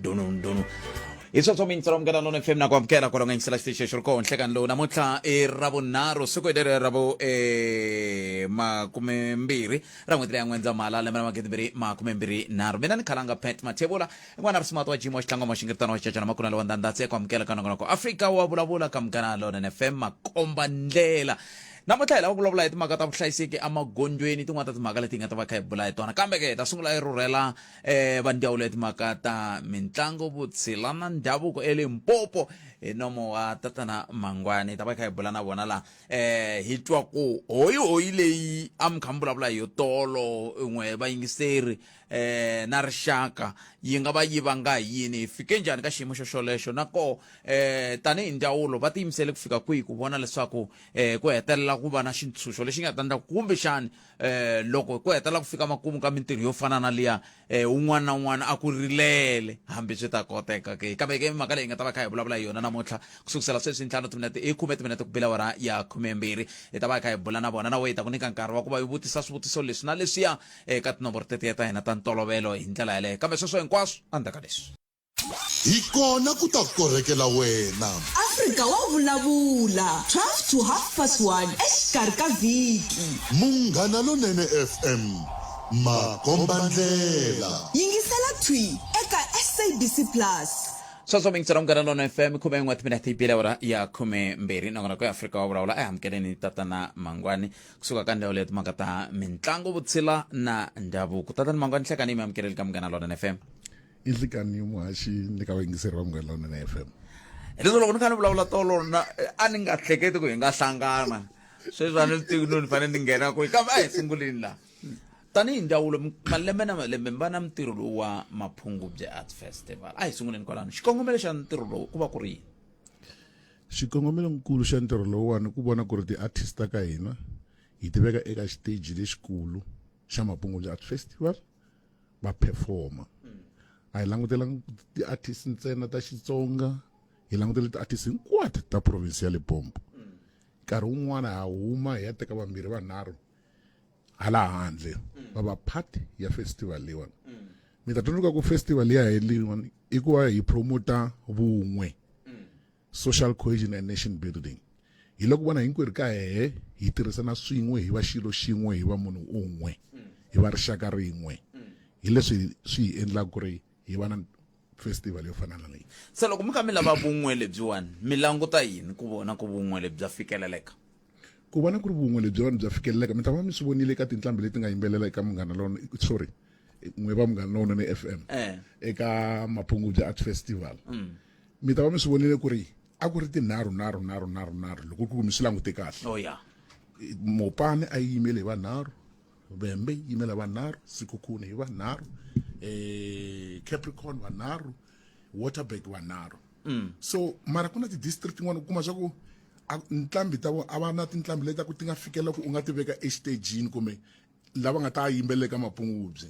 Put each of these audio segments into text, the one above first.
Dunu dunu. Hi sweswo mintsolo Munghana Lona FM na ku amukela kwalaho nga yingisela xitichi xi ri koho nhlekani lowu. Namuntlha i Ravunharhu, siku hi leri ra vu 20 ra n'hweti leya N'wendzamhala, lembe ra 2023. Mina ni khalanga Pat Mathebula, i n'wana ri smart wa Jim wa Xitlangoma, Xingiritana wa Xicacana Makunala wa Ndandatsi, ya ku amukela ka nongonoko Afrika wa vulavula ka Munghana Lona FM, makomba ndlela. Namuntlha hi lava ku vulavula hi timhaka ta vuhlayiseki emagondzweni, tin'wana ta timhaka leti hi nga ta va kha hi bula hi tona. Kambe ke hi ta sungula hi rhurhela va ndzawulo ya timhaka ta mitlangu, vutshila na ndhavuko eLimpopo hi nomo wa Tatana Mangwani. Hi ta va kha hi bula na vona laha hi twa ku hoyihoyi leyi a mi kha mi vulavula hi yo tolo n'we vayingiseri na rixaka yi nga va yi vanga hi yini, hi fike njhani ka xiyimo xo xolexo, na koho tanihi ndzawulo va tiyimisele ku fika kwihi ku vona leswaku ku hetelela ku va na xintshunxo lexi nga ta endla kumbexani loko ku hetelela ku fika makumu ka mintirho yo fana na liya un'wana na un'wana a ku rilele hambi swi ta koteka ke. Kambe ke mhaka leyi hi nga ta va kha hi vulavula hi yona namuntlha ku sukusela sweswi ntlhanu timinete i khume timinete ku bile awara ya 12, hi ta va hi kha hi bula na vona. Na wehe hi ta ku nyika nkarhi wa ku va yi vutisa swivutiso leswi na leswiya eka tinomboro tetiya ta hina ta ntolovelo hi ndlela yaleyo. Kambe sweswo hinkwaswo endzhaku ka leswi. Hi kona ku ta korhekela wena. Afrika wa vulavula, 12 to half past 1 exikarhi ka vhiki. Munghana Lonene FM, makombandlela. Yingisela thwi eka SABC Plus. Sweswo mingisela Munghana Lonene FM, 11 timinete yi bile awara ya 12. Nongonoko ya Afrika wa vulavula eamukeleni Tatana Mangwani kusuka ka ndzawulo ya timhaka ta mintlangu, vutshila na ndhavuko. Tatana Mangwani, nhlekani yi mi amukeleli ka Munghana Lonene FM. I nhlikani muhaxi ni ka vayingiseri va Munghana Lonene FM. Hileswo loko ni kha ni vulavula tolo na a ni nga hleketi ku hi nga hlangana. Sweswi a ni swi tivi no ni fanele ni nghena kwihi, kambe a hi sunguleni laha. Tanihi ndzawulo malembe na malembe mi va na mintirho lowu wa Maphungubye Arts Festival. A hi sunguleni kwalano. Xikongomelo xa ntirho lowu ku va ku ri yini? Xikongomelonkulu xa ntirho lowuwani ku vona ku ri ti-artist ta ka hina hi ti veka eka xiteji lexikulu xa Maphungubye Arts Festival va performa. A hi langutelanga ti-artist ntsena ta Xitsonga, hi langutele ti-artist hinkwato ta province ya Limpopo. Nkarhi wun'wana ha huma hi ya teka vambirhi vanharhu hala handle va va part ya festival leyiwani. Mi ta tsundzuka ku festival liya leyiwani i ku va hi promota vun'we, social cohesion and nation building. Hi loko vona hinkwerhu ka hehe hi tirhisana swin'we, hi va xilo xin'we, hi va munhu un'we, hi va rixaka rin'we. Hi leswi swi hi endlaka ku ri hi va na festival yo fana na leyi. Se loko mi kha mi lava vun'we lebyiwani, mi languta yini ku vona ku vun'we lebyi bya fikeleleka? Ku vona ku ri vun'we lebyiwani bya fikeleleka, mi ta va mi swi vonile eka tinqambi leti nga yimbelela eka Munghana Lonene, sorry, n'we va Munghana Lowunene FM, eka Maphungubye Art Festival. Mi ta va mi swi vonile ku ri a ku ri tinharhu nharhu nharhu nharhu nharhu loko ku mi swi langute kahle. Oh yeah. Mopani a yi yimele hi vanharhu, Vhembe yi yimela vanharhu, Sekhukhune hi vanharhu, Capricorn vanharhu, Waterberg vanharhu. So mara ku na ti-district tin'wana u kuma swa ku nqambi ta vona a va na tinqambi leti ku ti nga fikela ku u nga ti veka exitejini kumbe lava nga ta yimbelela eka Mapungubye.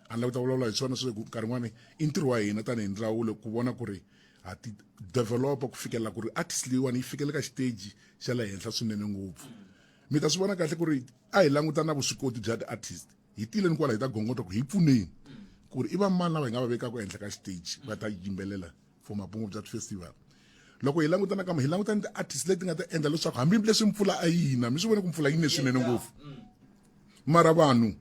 A ni lava ku ta vulavula hi swona swa ku nkarhi wun'wani i ntirho wa hina tanihi ndzawulo ku vona ku ri ha ti developa ku fikelela ku ri artist leyiwani yi fikela ka xiteji xa le henhla swinene ngopfu. Mi ta swi vona kahle ku ri a hi languta na vuswikoti bya ti-artist, hi tile ni kwala hi ta gongondza ku hi pfuneni ku ri i va mani lava hi nga va vekaka ehenhla ka xiteji va ta yimbelela for Mapungubye Art Festival. Loko hi languta nakambe hi languta ni ti-artist leti nga ta endla leswaku hambi leswi mpfula a yi na, mi swi vone ku mpfula yi ne swinene ngopfu, mara vanhu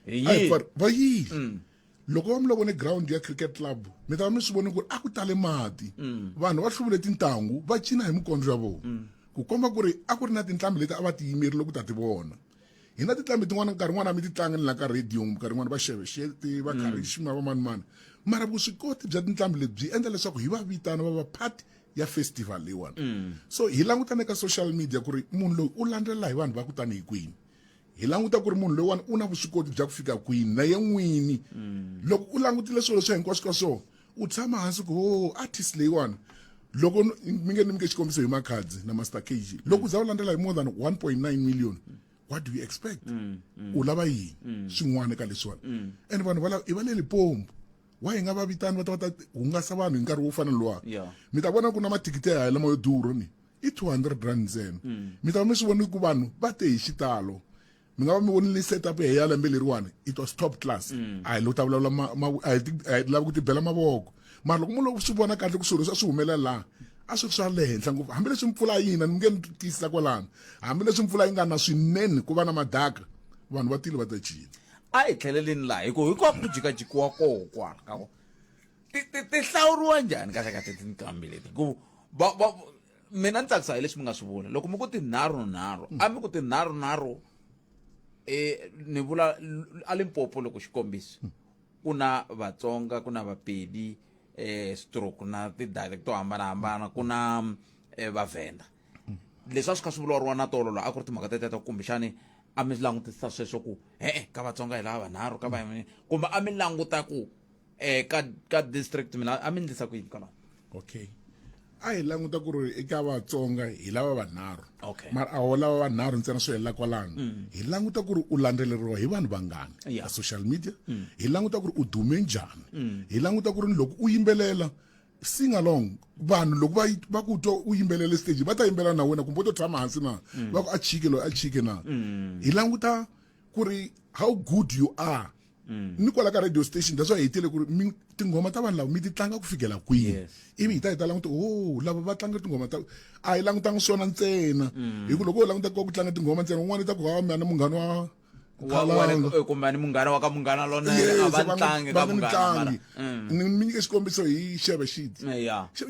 Hi a hi yile. va yile. Loko va mi lo vone ground ya cricket club, mi ta va mi swi vone ku ri a ku tale mati. Vanhu va hluvule tintangu va cina hi mikondzo ya vona, ku komba ku ri a ku ri na tinqambi leti a va ti yimerile ku ta ti vona. Hi na tinqambi tin'wana nkarhi wun'wana a mi ti tlanga ni la ka radio, nkarhi wun'wana va Sheveshete, va Karishma, va mani mani, mara vuswikoti bya tinqambi leti byi endla leswaku hi va vitana va va part ya festival leyiwani. So hi languta na ka social media ku ri munhu loyi u landzelela hi vanhu va ku tanihi kwini. Hi languta ku ri munhu loyiwani u na vuswikoti bya ku fika kwini na ye n'wini. Loko u langutile swilo leswi hinkwaswo ka swona, u tshama hansi ku ho artist leyiwani loko mi nge ni mi nge xikombiso hi Makhadzi na Master KG, loko u za u landzela hi more than 1.9 million, what do you expect? U lava yini swin'wana ka leswiwani? And vanhu valava i va le Limpopo, why hi nga va vitani va ta va ta hungasa vanhu hi nkarhi wo fana luwa? Mi ta vona ku na mathikithi ya lama yo durha ni i 200 rand ntsena. Mi ta va mi swi voni ku vanhu va te hi xitalo. Mi nga va mi vonile setup ya lembe leriwani, it was top class. A hi lo ta vulavula a hi lavi ku tibela mavoko. Mara loko mo lo swi vona kahle ku swilo leswi a swi humelela laha a swi ri swa le henhla ngopfu, hambileswi mpfula yi na, ni nge ni tiyisisa kwalano, hambileswi mpfula yi nga na swinene ku va na madaka, vanhu va tile va ta cina. A hi tlheleleni laha hi ku hinkwako ku jikajikiwa koho kwala ka ku ti ti ti hlawuriwa njhani kahle kahle tinqambi leti ku va va mina ni tsakisa hi leswi mi nga swi vula loko mi ku tinharhu nharhu a mi ku tinharhu nharhu eh ni vula a Limpopo loko xikombiso ku na Vatsonga ku na Vapedi eh stroke na ti-dialect to hambanahambana ku na eh, Vavhenda leswi a swi kha swi vulavuriwa na tolo laha a ku ri timhaka teteto kumbexani a mi langutisa sweswo ku e-e ka Vatsonga hi lava vanharhu ka va kumbe a mi languta ku eh ka ka district mina a mi ndlisa ku yini kwalaho? Okay, a hi languta ku ri eka Vatsonga hi lava vanharhu. Okay. Mara a ho lava vanharhu ntsena swi helela kwalano. Hi languta ku ri u landzeleriwa hi vanhu vangani ka social media. Hi languta ku ri u dume njhani. Hi languta ku ri loko u yimbelela sing along, vanhu loko va va ku twa u yimbelela stage va ta yimbelela na wena kumbe u to tshama hansi na va ku a chike loyi a chike na. Hi languta ku ri how good you are ni kwala ka radio station. That's why hi tile ku ri mi tinghoma ta vanhu lava mi ti tlanga ku fikela kwihi. Ivi hi ta languta, oh, lava va tlanga tinghoma ta, a hi langutanga swona ntsena, hi ku loko u languta ku tlanga tinghoma ntsena, un'wana i ta ku hawa mina munghana wa Khalanga. Kumbe ni munghana wa ka Munghana Lonene a va tlangi ka va nga Munghana mara tlangi. Ni mi nyike xikombiso hi Xeve Xit.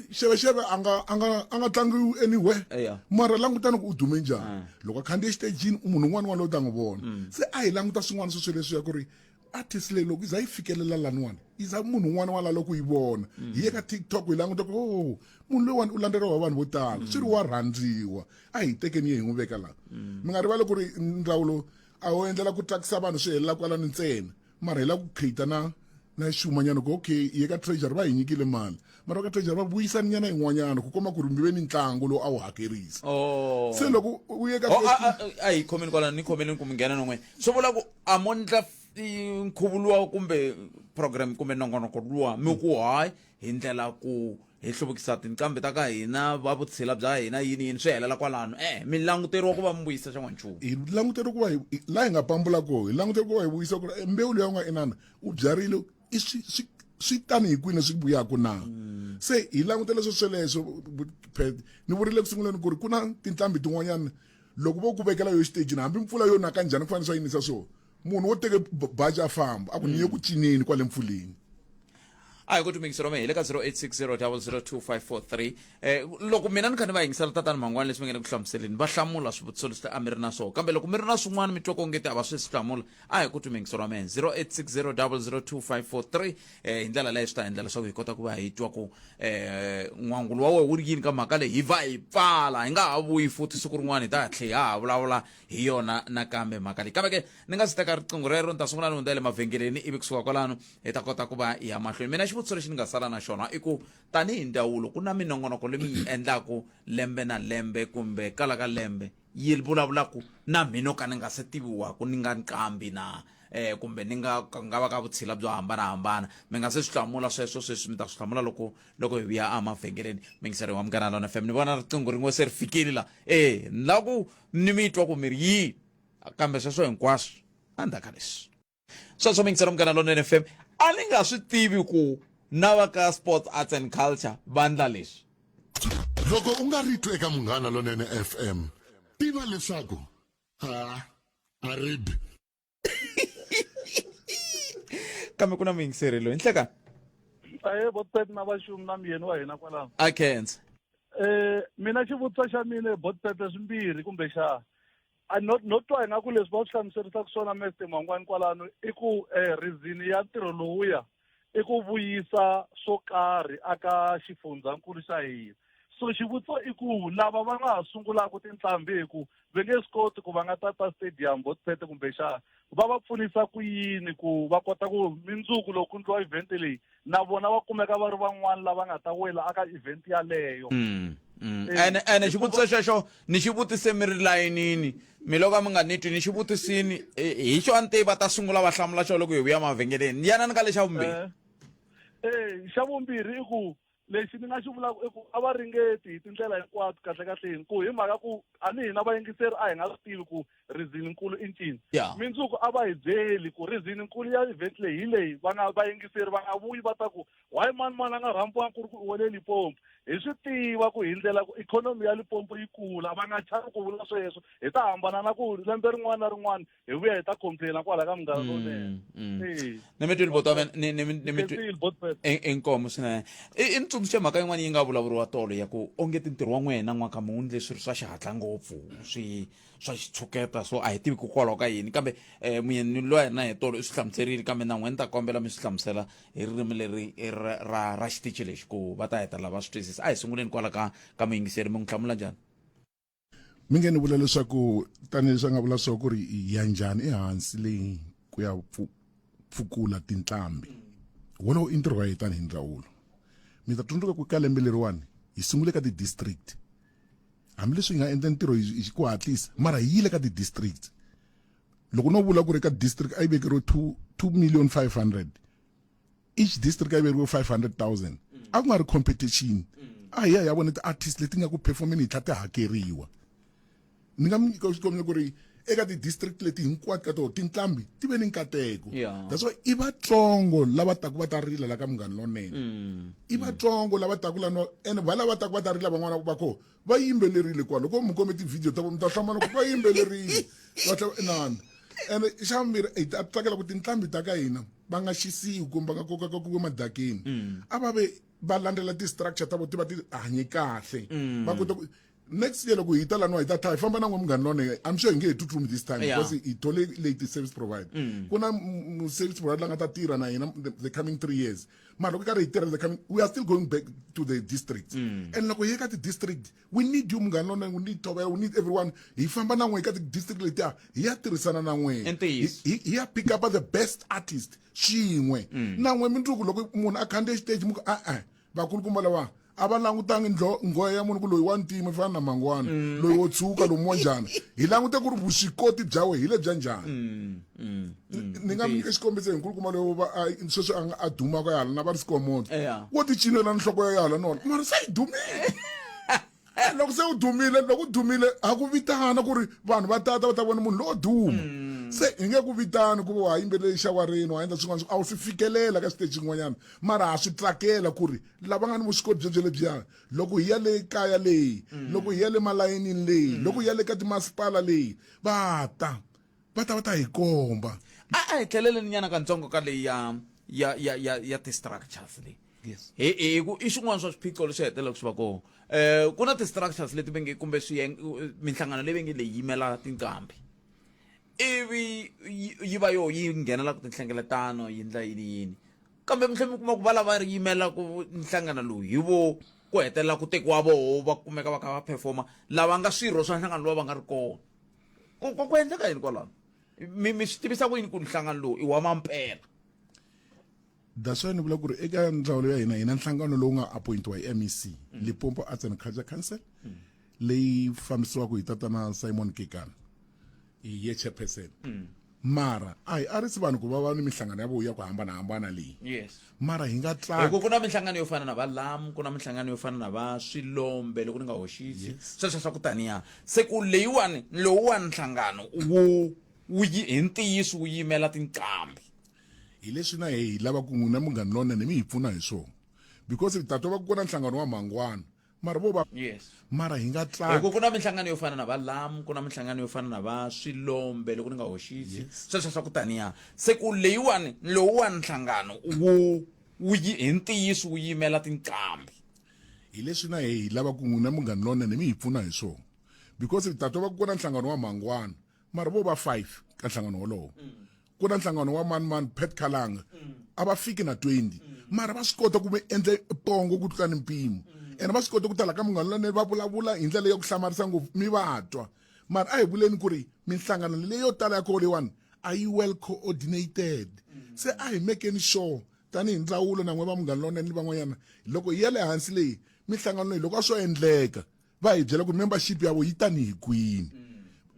Xeve a nga tlangi anywhere. Mara langutani ku u dume njhani loko a khandziye xitejini, munhu un'wana wa loyi u ta n'wi vona. Se a hi languta swin'wana swo sweleswiya ku ri artist leyi loko yi za yi fikelela laniwani, yi za munhu un'wana wa loko yi vona, hi ye ka TikTok hi languta ku oh, munhu loyiwani u landzeriwa hi vanhu vo tala, swi ri wa rhandziwa, a hi tekeni ye hi n'wi veka laha. Mi nga rivali ku ri ndzawulo a wo endlela ku tsakisa vanhu swi helela kwalano ntsena, mara hi lava ku create na xumanyana ku okay, hi ye ka treasury va hi nyikile mali, mara va ka treasury va vuyisani nyana yin'wanyana ku komba ku ri mi ve ni ntlangu lowu a wu hakerisa. Oh. Se loko u ye ka Oh, a hi khomeni kwalano, ni khomeleni ku mi nghena non'weni, swi vula ku a mo ndla nkhuvo luwa kumbe program kumbe nongonoko luwa mi ku hayi hi ndlela ku hi hluvukisa tinqambi ta ka hina va vutshila bya hina yini yini swi helela kwalano, mi languteriwa ku va mi vuyisa xan'wanchumu. Hi languteriwa ku va hi laha hi nga pambula koho, hi languteriwa ku va hi vuyisa ku ri mbewu leyi u nga inana u byarile i swi tani hi kwini swi vuyaka na. Se hi langutele swo sweleswo. Ni vurile ku sunguleni ku ri ku na tinqambi tin'wanyana loko vo ku vekela yo xitejini, hambi mpfula yo naka njhani ku fanele swa yinisa swo munhu wo teke baji a famba a ku ni ye ku cineni kwale mpfuleni. A hi ku tumikiselo me hi le ka 0860 002543. Loko mina ni kha ni va yingisela tatani Mangwani leswi mi nga le ku hlamuseleni, va hlamula swivutiso leswi a mi ri na swona, kambe loko mi ri na swin'wana mi twa ku ongeti a va swi swi hlamula, a hi ku tumikiselo wa mehe 0860 002543. Hi ndlela leyo swi ta endla leswaku hi kota ku va hi twa ku n'wangulo wa wena wu ri yini ka mhaka leyi, hi va hi pfala hi nga ha vuyi futhi siku rin'wana hi ta tlhe ha ha vulavula hi yona nakambe mhaka leyi. Kambe ke ni nga si teka riqingho rero, ni ta sungula ni hundza le mavhengeleni, ivi kusuka kwalano hi ta kota ku va hi ya mahlweni. Mina xivutiso lexi ni nga sala na xona i ku tanihi ndzawulo ku na minongonoko leyi mi yi endlaku lembe na lembe kumbe kala ka lembe yi vulavulaku na mina ka ni nga se tiviwaku ni nga nqambi na kumbe ni nga va ka vutshila byo hambanahambana, mi nga se swi hlamula sweswo sweswi, mi ta swi hlamula loko hi vuya emavhengeleni. Mingiseri wa Munghana Lona FM, ni vona riqingho rin'we se ri fikile la, ni lava ku ni mi twa ku mi ri yini kambe sweswo hinkwaswo endzhaku ka leswi. Sweswo mingiseri Munghana Lonene FM, a ni nga swi tivi ku na va ka Sports, Arts and Culture va ndla leswi. Loko u nga ri twi eka Munghana Lonene FM, tiva leswaku a a ri bi. Kambe ku na muyingiseri loyi nhlekani. Ahe Botpet na vaxumi na muyeni wa hina kwalano. A khensa. Mina xivutiso xa mina Botpet swimbirhi kumbe xa a no twa ingaku leswi va swi hlamuserisaka swona Mr Mangwani kwalano i ku reason ya ntirho lowuya i ku vuyisa swo karhi aka xifundzankulu xa hina. So xivutiso i ku lava va nga ha sungulaka tinqambi hi ku va nge swi koti ku va nga tata stadium Botpet kumbe xa va pfunisa ku yini ku va kota ku mindzuku loko ku ndliwa event leyi na vona va kumeka va ri van'wani lava nga ta wela aka event yaleyo? Ene xivutiso xexo ni xi vutise mi ri layinini, mi loko a mi nga ni twi ni xi vutisini hi xo a ni tivi va ta sungula va hlamula xo loko hi vuya mavhengeleni. Yanani ka lexa vumbirhi. Xa vumbirhi i ku Lexi ni nga xi vulaka i ku a va ringeti hi tindlela hinkwato kahle kahleni ku hi mhaka ku a ni hina vayingiseri a hi nga swi tivi ku reason nkulu i ncini. Mindzuku a va hi byeli ku reason nkulu ya event leyi hi leyi, va nga vayingiseri va nga vuyi va ta ku why mani mani a nga rhambiwanga ku ri ku u wele Limpopo. Hi swi tiva ku hi ndlela ku ikhonomi ya Limpopo yi kula, va nga chavi ku vula sweswo. Hi ta hambana na ku lembe rin'wana na rin'wana hi vuya hi ta complaina kwala ka Munghana Lonene. Ee. Ni mi twile boti wa mina, ni ni ni mi twi Khensile, bot Pet. Inkomu swinene. I ni tsundzuxe mhaka yin'wana yi nga vulavuriwa tolo ya ku onge ti ntirho wa n'wina n'waka mi wundle swilo swa xihatla ngopfu swi swa xitshuketa so a hi tivi ku kwalaho ka yini kambe um muyeni loyi a ri na hi tolo i swi hlamuserile kambe na n'wina ni ta kombela mi swi hlamusela hi ririmi leri ra ra ra xitichi lexi ku va ta hetelela va swi twisisa. A hi sunguleni kwala ka ka muyingiseri mi n'wi hlamula njhani? Mi nge ni vula leswaku tanihileswi a nga vula swo ku ri ya njhani ehansi leyi ku ya pfukula tinqambi wolowo i ntirho wa yena tanihi ndzawulo. Mi ta tsundzuka ku ka lembe leriwani hi sungule ka ti-district hambileswi hi nga endla ntirho hi ku hatlisa mara hi yile ka ti-district. Loko no vula ku ri ka district a yi vekeriwe 2 million 500 each district a yi vekeriwe 500,000 a ku nga ri competition a hi ya hi ya vona ti-artist leti nga ku performeni hi tlhela ti hakeriwa. Ni nga mi nyika xikombiso ku ri eka ti-district leti hinkwato ka tona tinqambi ti ve ni nkateko. That's why i vatsongo lava taku va ta rila la ka Munghana Lonene. I vatsongo lava taku lano ene va lava taku va ta rila van'wana va koho va yimbelerile kwala. Loko mi kombe ti-video ta vona mi ta hlamala ku va yimbelerile va tlhela inana. Ene xa vumbirhi hi ta tsakela ku tinqambi ta ka hina va nga xisiwi kumbe va nga kokakakokiwi emadakeni. A va ve va landzela ti-structure ta vona ti va ti hanye kahle. Va kota ku next year loko hi ta laniwa hi ta tlhela hi famba na n'we Munghana Lonene. I'm sure hi nge he tsutsumi this time because hi thole late service provider. Ku na service provider la nga ta tirha na hina the coming 3 years. Mara loko karhi hi tirha the coming, we are still going back to the districts. And loko hi ye ka ti-district, we need you Munghana Lonene, we need Thobela, we need everyone. Hi famba na n'we ka ti-district letiya, hi ya tirhisana na n'we. I ntiyiso. Hi ya pick up the best artist swin'we. Na n'we mundzuku loko munhu a khandziye xiteji mi ku a-e, vakulukumba lava a va langutangi nghohe ya munhu ku loyi wa ntima fana na mangwana, loyi wo tshuka lomu wa njhani. Hi langute ku ri vuswikoti bya wena hi lebya njhani. Ni nga mi nyika xikombiso hi nkulukumba loyi va a sweswi a nga a dumaka ya hala na va ri Sikomoto. Wo ti cinela nhloko ya hala nona mara se yi dumile. Loko se u dumile, loko u dumile ha ku vitana ku ri vanhu va tata va ta vona munhu lowo duma. Se hi nge ku vitani ku wa yimbelele xawareni wa endla swin'wana a wu swi fikelela ka xiteji xin'wanyana mara ha swi tsakela ku ri lava nga ni vuswikoti byebyo lebyiya loko hi ya le kaya leyi, loko hi ya le malayinini leyi, loko hi ya le ka timasipala leyi va ta va ta va ta hi komba. A hi tlheleleni nyana katsongo ka leyi ya ya ya ya ya ti-structures leyi. Yes. Hi hi ku i swin'wana swa swiphiqo leswi hetelelaka swi va kona. Ku na ti-structures leti va nge kumbe minhlangano leyi va nge leyi yimela tinqambi. Ivi yi va yo yi nghenela tinhlengeletano yi endla yini yini. Kambe mi tlhela mi kuma ku va lava ri yimela ku nhlangano lowu hi vo ku hetelela ku tekiwa voho va kumeka va kha va performa lava nga swirho swa nhlangano lowu va nga ri kona. Ku endleka yini kwalano? Mi swi tivisa ku yini ku nhlangano lowu i wa mampela? That's why ni vula ku ri eka ndzawulo ya hina hi na nhlangano lowu nga appointiwa hi MEC, Limpopo Arts and Culture Council, leyi fambisiwaka hi tatana Simon Kekana, hi ye chairperson. Mara a hi arisi vanhu ku va va ni minhlangano ya vona ya ku hambanahambana leyi. Mara hi nga tsaka. Hi ku ku na minhlangano yo fana na va LAM, ku na minhlangano yo fana na va Swilombe loko ni nga hoxisi, sweswo swa ku taniya. Se ku leyiwani lowuwani nhlangano wu wu hi ntiyiso wu yimela tinqambi. Hi leswi na hi lava ku n'wina Munghana Lonene mi hi pfuna hi swona because hi ta twa va ku ku na nhlangano wa mhangwana mara vo va mara hi nga Hi ku ku na minhlangano yo fana na va LAM, ku na minhlangano yo fana na va Swilombe loko ni nga hoxisi, sweswo swa ku taniya. Se ku leyiwani lowuwani nhlangano wu wu hi ntiyiso wu yimela tinqambi. Hi leswi na hi lava ku n'wina Munghana Lonene mi hi pfuna hi swona because hi ta twa va ku ku na nhlangano wa mhangwana mara vo va 5 ka nhlangano wolowo. Ku na nhlangano wa mani mani Pat Khalanga a va fiki na 20 mara va swi kota ku mi endle pongo ku tlula ni mpimo ene va swi kota ku tala ka Munghana Lonene va vulavula hi ndlela ya ku hlamarisa ngopfu mi va twa mara a hi vuleni ku ri minhlangano leyo tala ya koho leyiwani a yi well coordinated. Se a hi mekeni sure tanihi ndzawulo na n'we va Munghana Lonene ni van'wanyana loko hi ya le hansi leyi minhlangano leyi loko a swo endleka va hi byela ku membership ya vo yi tanihi kwini.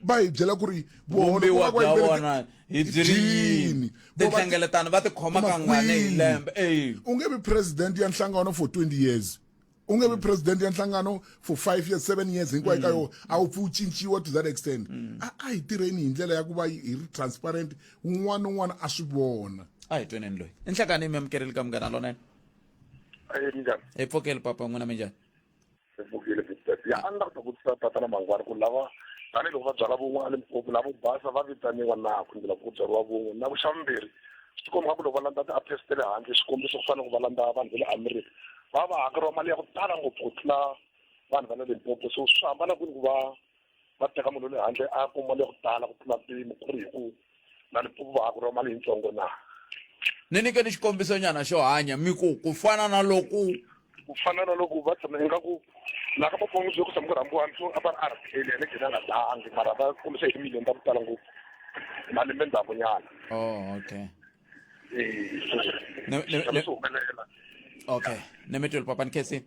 Va hi byela ku ri vona ku Vumbiwa va ku bya yimbelele vona hi byi ri yini byini. Vo va ti- tinhlengeletano va ti khoma kangani hi kwini? lembe e U nge vi president ya nhlangano for 20 years, u nge vi president ya nhlangano for 5 years, 7 years hinkwayo ka yona, a wu pfi wu cinciwa to that extent. A hi tirheni hi ndlela ya ku va hi ri transparent, un'wana na un'wana a swi vona. A hi tweneni loyi i nhlekani mi amukerile ka Munghana Lonene. Aye, minjhani? Hi pfukeli papa, n'wina minjhani? Hi pfukile Victor. Ya, a ni lava ku ta vutisa tatana Mangwani ku lava tanihiloko va byala vun'we a Limpopo, lavo basa va vitaniwa na ku ndlela ku byariwa vun'we? Na xa vumbirhi, swi tikomba nga ku loko va landza ti-artist ta le handle, xikombiso ku fana na ku va landza vanhu va le America, va va hakeriwa mali ya ku tala ngopfu ku tlula vanhu va le Limpopo. So swi hambana kwini ku va va teka munhu wa le handle a kuma mali ya ku tala ku tlula mpimo, ku ri hi ku na Limpopo va hakeriwa mali yitsongo na? Ni nyikeni xikombiso nyana xo hanya mi ku ku fana na loko Ku fana na loko va tshama ingaku laha ka Mapungubye ku tshama ku rhambiwa so a va ri RK yena gina a nga tlangi, mara va kombisa hi timiliyoni ta ku tala ngopfu malembe ndzhaku nyana. Oh, okay. Eh, so swi humelela. Okay, ni mi twile papa, ni khensini.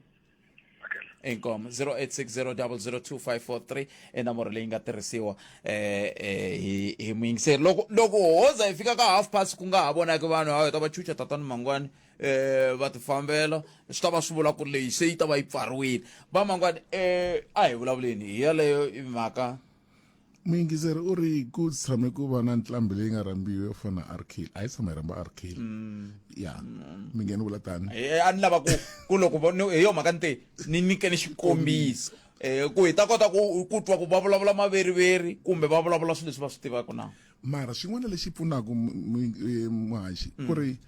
Inkomo. 0860002543 i nomboro leyi nga tirhisiwa hi muyingiseri. Loko hoza hi fika ka half past ku nga ha vonaki vanhu, hayi ta va chucha tatani Mangwani, va tifambela, swi ta va swi vula ku leyi se yi ta va yi pfariwile. Va Mangwani, a hi vulavuleni hi yaleyo i mhaka. Muyingiseri u ri ku tshame ku va na ntlhambi leyi nga rhambiwa yo fana na RK, a yi tshama yi rhamba RK. Ya, mi nge ni vula tani. A ni lava ku loko hi yo mhaka ni te ni nyikeni xikombiso, ku hi ta kota ku twa ku va vulavula maveriveri kumbe va vulavula swilo leswi va swi tivaka na. Mara xin'wana lexi pfunaka muhaxi ku ri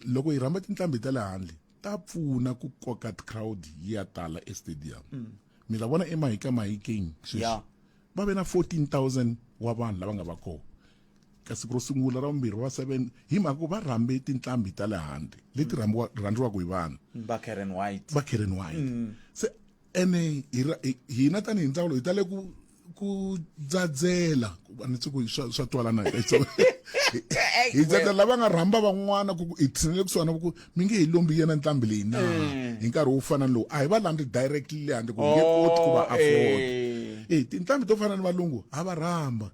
loko hi rhamba tinqambi ta le handle ta pfuna ku koka crowd yi ya tala estadium. Mi ta vona eMahika Mahikeng sweswi va ve na 14,000 wa vanhu lava nga va kona ka siku ro sungula, ra vumbirhi va 7, hi mhaka ku va rhambe tinqambi ta le handle leti rhandziwaka hi vanhu. Va Karen White. Va Karen White. Se ene hina tanihi ndzawulo hi tale ku dzadzela, a ni ku swa twala na hi dzadzela lava nga rhamba van'wana ku hi tshinele kusuhana ku mi nge hi lombi yena nqambi leyi na hi nkarhi wo fana ni lowu, a hi va landzi directly le handle ku hi nge koti ku va afford. Tinqambi to fana ni valungu ha va rhamba.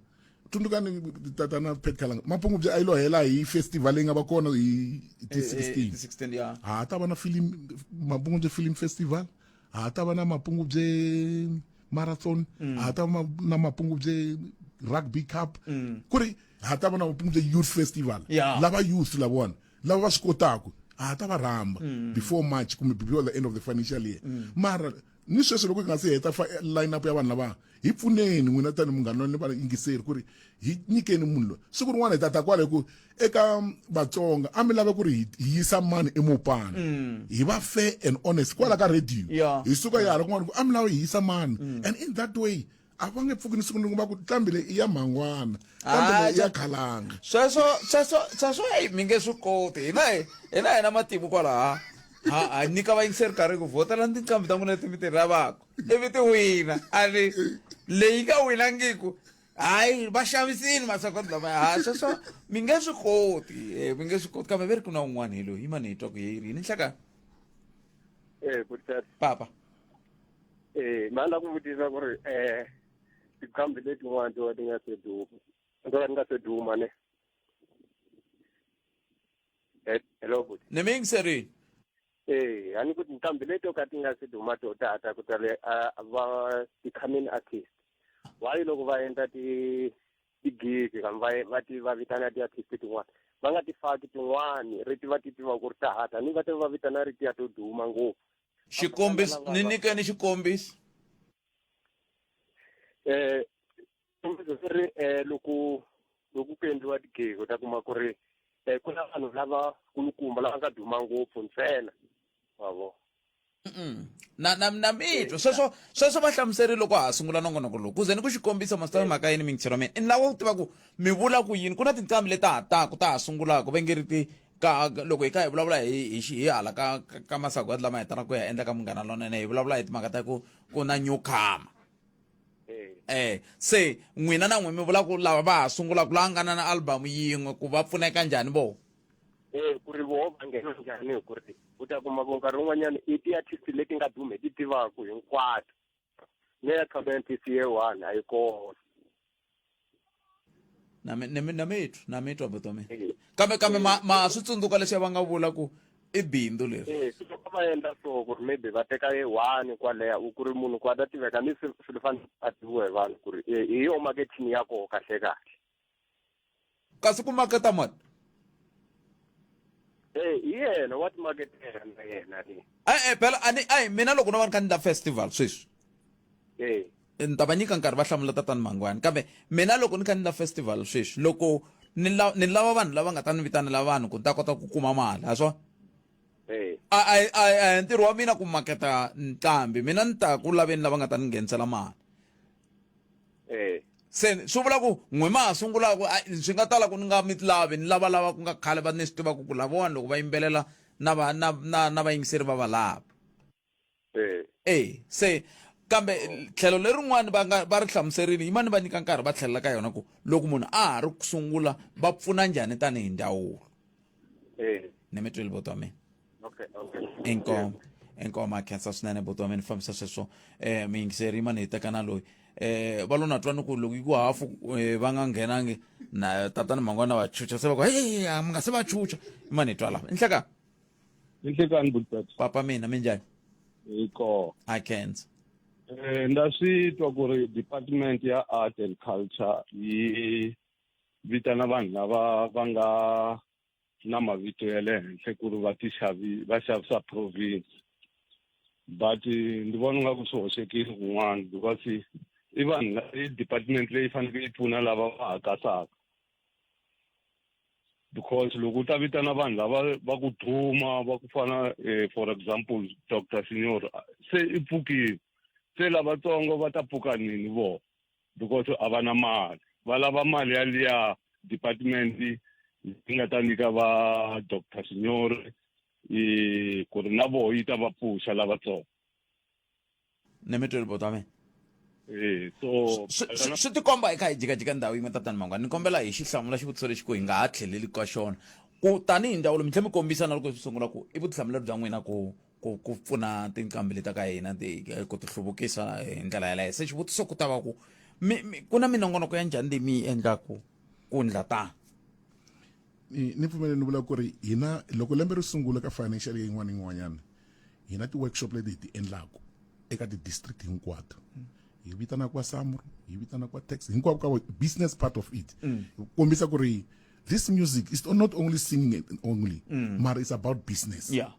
Tsundzukani tatana Pat Kalanga, Mapungubye a yi lo hela hi festival leyi nga va kona hi ti 16. 16, ya. Ha ta va na film Mapungubye Film Festival, ha ta va na Mapungubye Marathon, ha ta va na Mapungubye Rugby Cup, ku ri ha ta va na Mapungubye Youth Festival. Lava youth lavona lava va swi kotaka ha ta va rhamba before March kumbe before the end of the financial year. Mara ni sweswi loko hi nga se heta line up ya vanhu lava, hi pfuneni n'wina tani munghana ni vayingiseri ku ri hi nyikeni munhu loyi. Siku rin'wana hi ta ta kwale ku eka Vatsonga a mi lava ku ri hi yisa mani eMopani, hi va fair and honest kwala ka radio, hi suka ya hala kun'wana ku a mi lava hi yisa mani, and in that way a va nge pfuki ni siku ni va ku nqambi leyi i ya Mangwana, nqambi leyi i ya Khalanga. Sweswo eyi mi nge swi koti. Hina matimu kwalaha ha nyika vayingiseri nkarhi ku vhotela tinqambi ta n'wina leti mi ti lavaka ivi ti wina. A ni leyi nga winangiku, hayi va xavisini masagwadi lamaya. Ha sweswo mi nge swi koti, mi nge swi koti. Kambe ve ri ku na un'wana hi loyi yimani hi twa ku hi ri yini nhlekani. Good. Papa. Ma la ku vutisa ku ri tinqambi letin'wana to ti nga se duma, to ka ti nga se duma ne. Hello buti. Ni mi yingiserini. A ni ku tinqambi leti to ka ti nga se duma to tata ku tale va ti-coming artist. Why loko va endla ti-gig kambe va ti va vitana ti-artist tin'wana va nga ti faki tin'wani ri ti va ti tiva ku ri ta hata ni va ta va vitana ri tiya to duma ngopfu. Xikombiso, ni nyikeni xikombiso. Xikombiso swi ri loko ku endliwa tigig u ta kuma ku ri ku na vanhu lava kulukumba lava nga duma ngopfu ntsena, wa vo. Na mitwa sweswo va hlamuserile loko ha sungula nongonoko lowu ku ze ni ku xikombiso masita mhaka yini mingiselo mina ni lava ku tiva ku mi vula ku yini ku na tinqambi leti ha taku ta ha sungulaka va nge ri ti ka loko hi kha hi vulavula hi hala ka masagwadi lama hi talaka ku ya endla ka Munghana Lonene, hi vulavula hi timhaka ta ku na newcomer. Se n'wina na n'we mi vula ku lava va ha sungulaka laha nga na album yin'we ku va pfuneka njhani vo? Ku ri voho va nghena njhani, hi ku ri u ta kuma ku nkarhi wun'wanyana i ti-artist leti nga duma hi ti tivaka hinkwato, ne ya community ye one a yi kona. Na mi na mi na mi twa na mi twa buti wa mina kambe kambe ma ma swi tsundzuka leswi va nga vula ku i bindzu leri. Eh, swi loko va endla so ku ri maybe va teka ye one kwaleya u ku ri munhu ku a ta tiveka ni swi swilo fanele a tiviwa hi vanhu ku ri eh, hi yo marketing ya koho kahle kahle. Kasi ku maketa mani? Eh, hi yena wa timaketela na yena ni. E-e phela a ni a mina loko no va ni kha ni endla festival sweswi Eh. Ni ta va nyika nkarhi va hlamula tatani Mangwani kambe mina loko ni kha ni endla festival sweswi loko ni la ni lava vanhu lava nga ta ni vitanela vanhu ku ni ta kota ku kuma mali ha swona Eh. A a a a hi ntirho wa mina ku maketa nqambi mina ni ta ku laveni lava nga ta ni nghenisela mali. Eh. Se swi vula ku n'we ma ha sungula ku swi nga tala ku ni nga mi lavi ni lava lava ku nga khale va ni swi tivaka ku lavawani loko va yimbelela na va na na na vayingiseri va va lava. Eh. E se kambe tlhelo lerin'wani va nga va ri hlamuserile yimani va nyika nkarhi va tlhelela ka yona ku loko munhu a ha ri ku sungula va pfuna njhani tanihi ndzawulo. Eh. Ni mi twile buti wa mina. Okay, okay. Inkomu. Inkomu a khensa swinene buti wa mina fambisa sweswo. Eh miyingiseri yimani hi teka na loyi. Eh va lo na twa ni ku loko yi ku hafu eh, va nga nghenangi na tatana Mangwana va chucha se va ku hey mi nga se va chucha. Yimani hi twa lava. Inhleka. Inhlekani buti. Papa mina minjhani? Hi kona. A khensa. Eh nda swi twa ku ri department ya art and culture yi vitana vanhu lava va nga na mavito ya le henhla ku ri va ti xavi va xavisa province but ndzi vona nga ku swi hoxekile kun'wana because i vanhu i department leyi faneleke yi pfuna lava va hakasaka because loko u ta vitana vanhu lava va ku duma va ku fana eh, for example Dr Signor se i pfukile se lavatsongo va ta pfuka nini vona because a va na mali va lava mali ya liya department yi nga ta nyika va Dr Signor eh, ku ri na voho yi ta va pfuxa lavatsongo ni mi tweli buti wa mina Eh, so swi tikomba hi kha hi jikajika ndhawu yin'we tatani Mangwana ni kombela hi xi hlamula xivutiso lexi ku hi nga ha tlheleli ka xona ku tanihi ndzawulo mi tlhe mi kombisa na loko swi sungula ku i vutihlamuleri bya n'wina ku ku ku pfuna tinqambi leta ka hina ti ku ti hluvukisa hi ndlela yaleyo se xivutiso ku ta va ku mi, mi, ku na minongonoko ya njhani leyi mi yi endlaku ku ndla tano ni ni pfumele ni vula ku ri hina loko lembe ri sungula ka financial year yin'wana na yin'wanyana hi na ti-workshop leti hi ti endlaku eka ti-district hinkwato hi vitana kwa samro hi vitana kwa tax hinkwako ka business part of it mm. kombisa ku ri this music is not only singing only mm. mara it's about business yeah.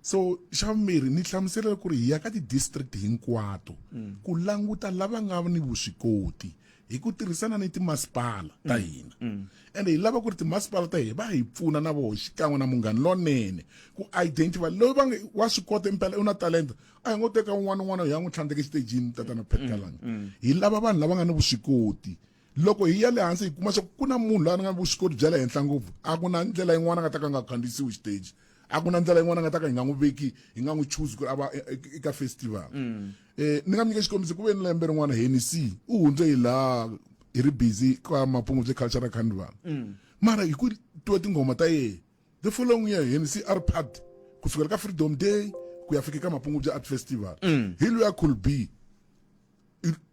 so xa vumbirhi ni hlamusela ku ri hi ya ka ti-district hinkwato mm. ku languta lava nga ni vuswikoti hi ku tirhisana ni timasipala ta mm. hina mm. ende hi lava ku ri timasipala ta hina va hi pfuna na voho xikan'we na munghana lonene ku identify loyi va nge wa swi kota impela u na talenta a hi ngo teka un'wana un'wana hi ya n'wi tlhandleka exitejini tatana Pat mm, Kalanga hi lava vanhu lava nga ni vuswikoti loko hi ya le hansi hi kuma swa ku na munhu loyi a nga ni vuswikoti bya le henhla ngopfu a ku na ndlela yin'wana a nga ta ka nga khandziyisiwi xiteji a ku na ndlela yin'wana a nga ta ka hi nga n'wi veki hi nga n'wi choose ku ri a va e, e, eka festival mm. Eh, ni nga mi nyika xikombiso ku ve ni lembe rin'wana Hennessy u hundze hi laha hi ri busy ka Mapungubye Cultural Carnival mm. mara hi ku twa tinghoma ta yena the following year Hennessy a ri part ku sukela ka Freedom Day ku ya fika ka Mapungubye Art Festival mm. hi luya Cool B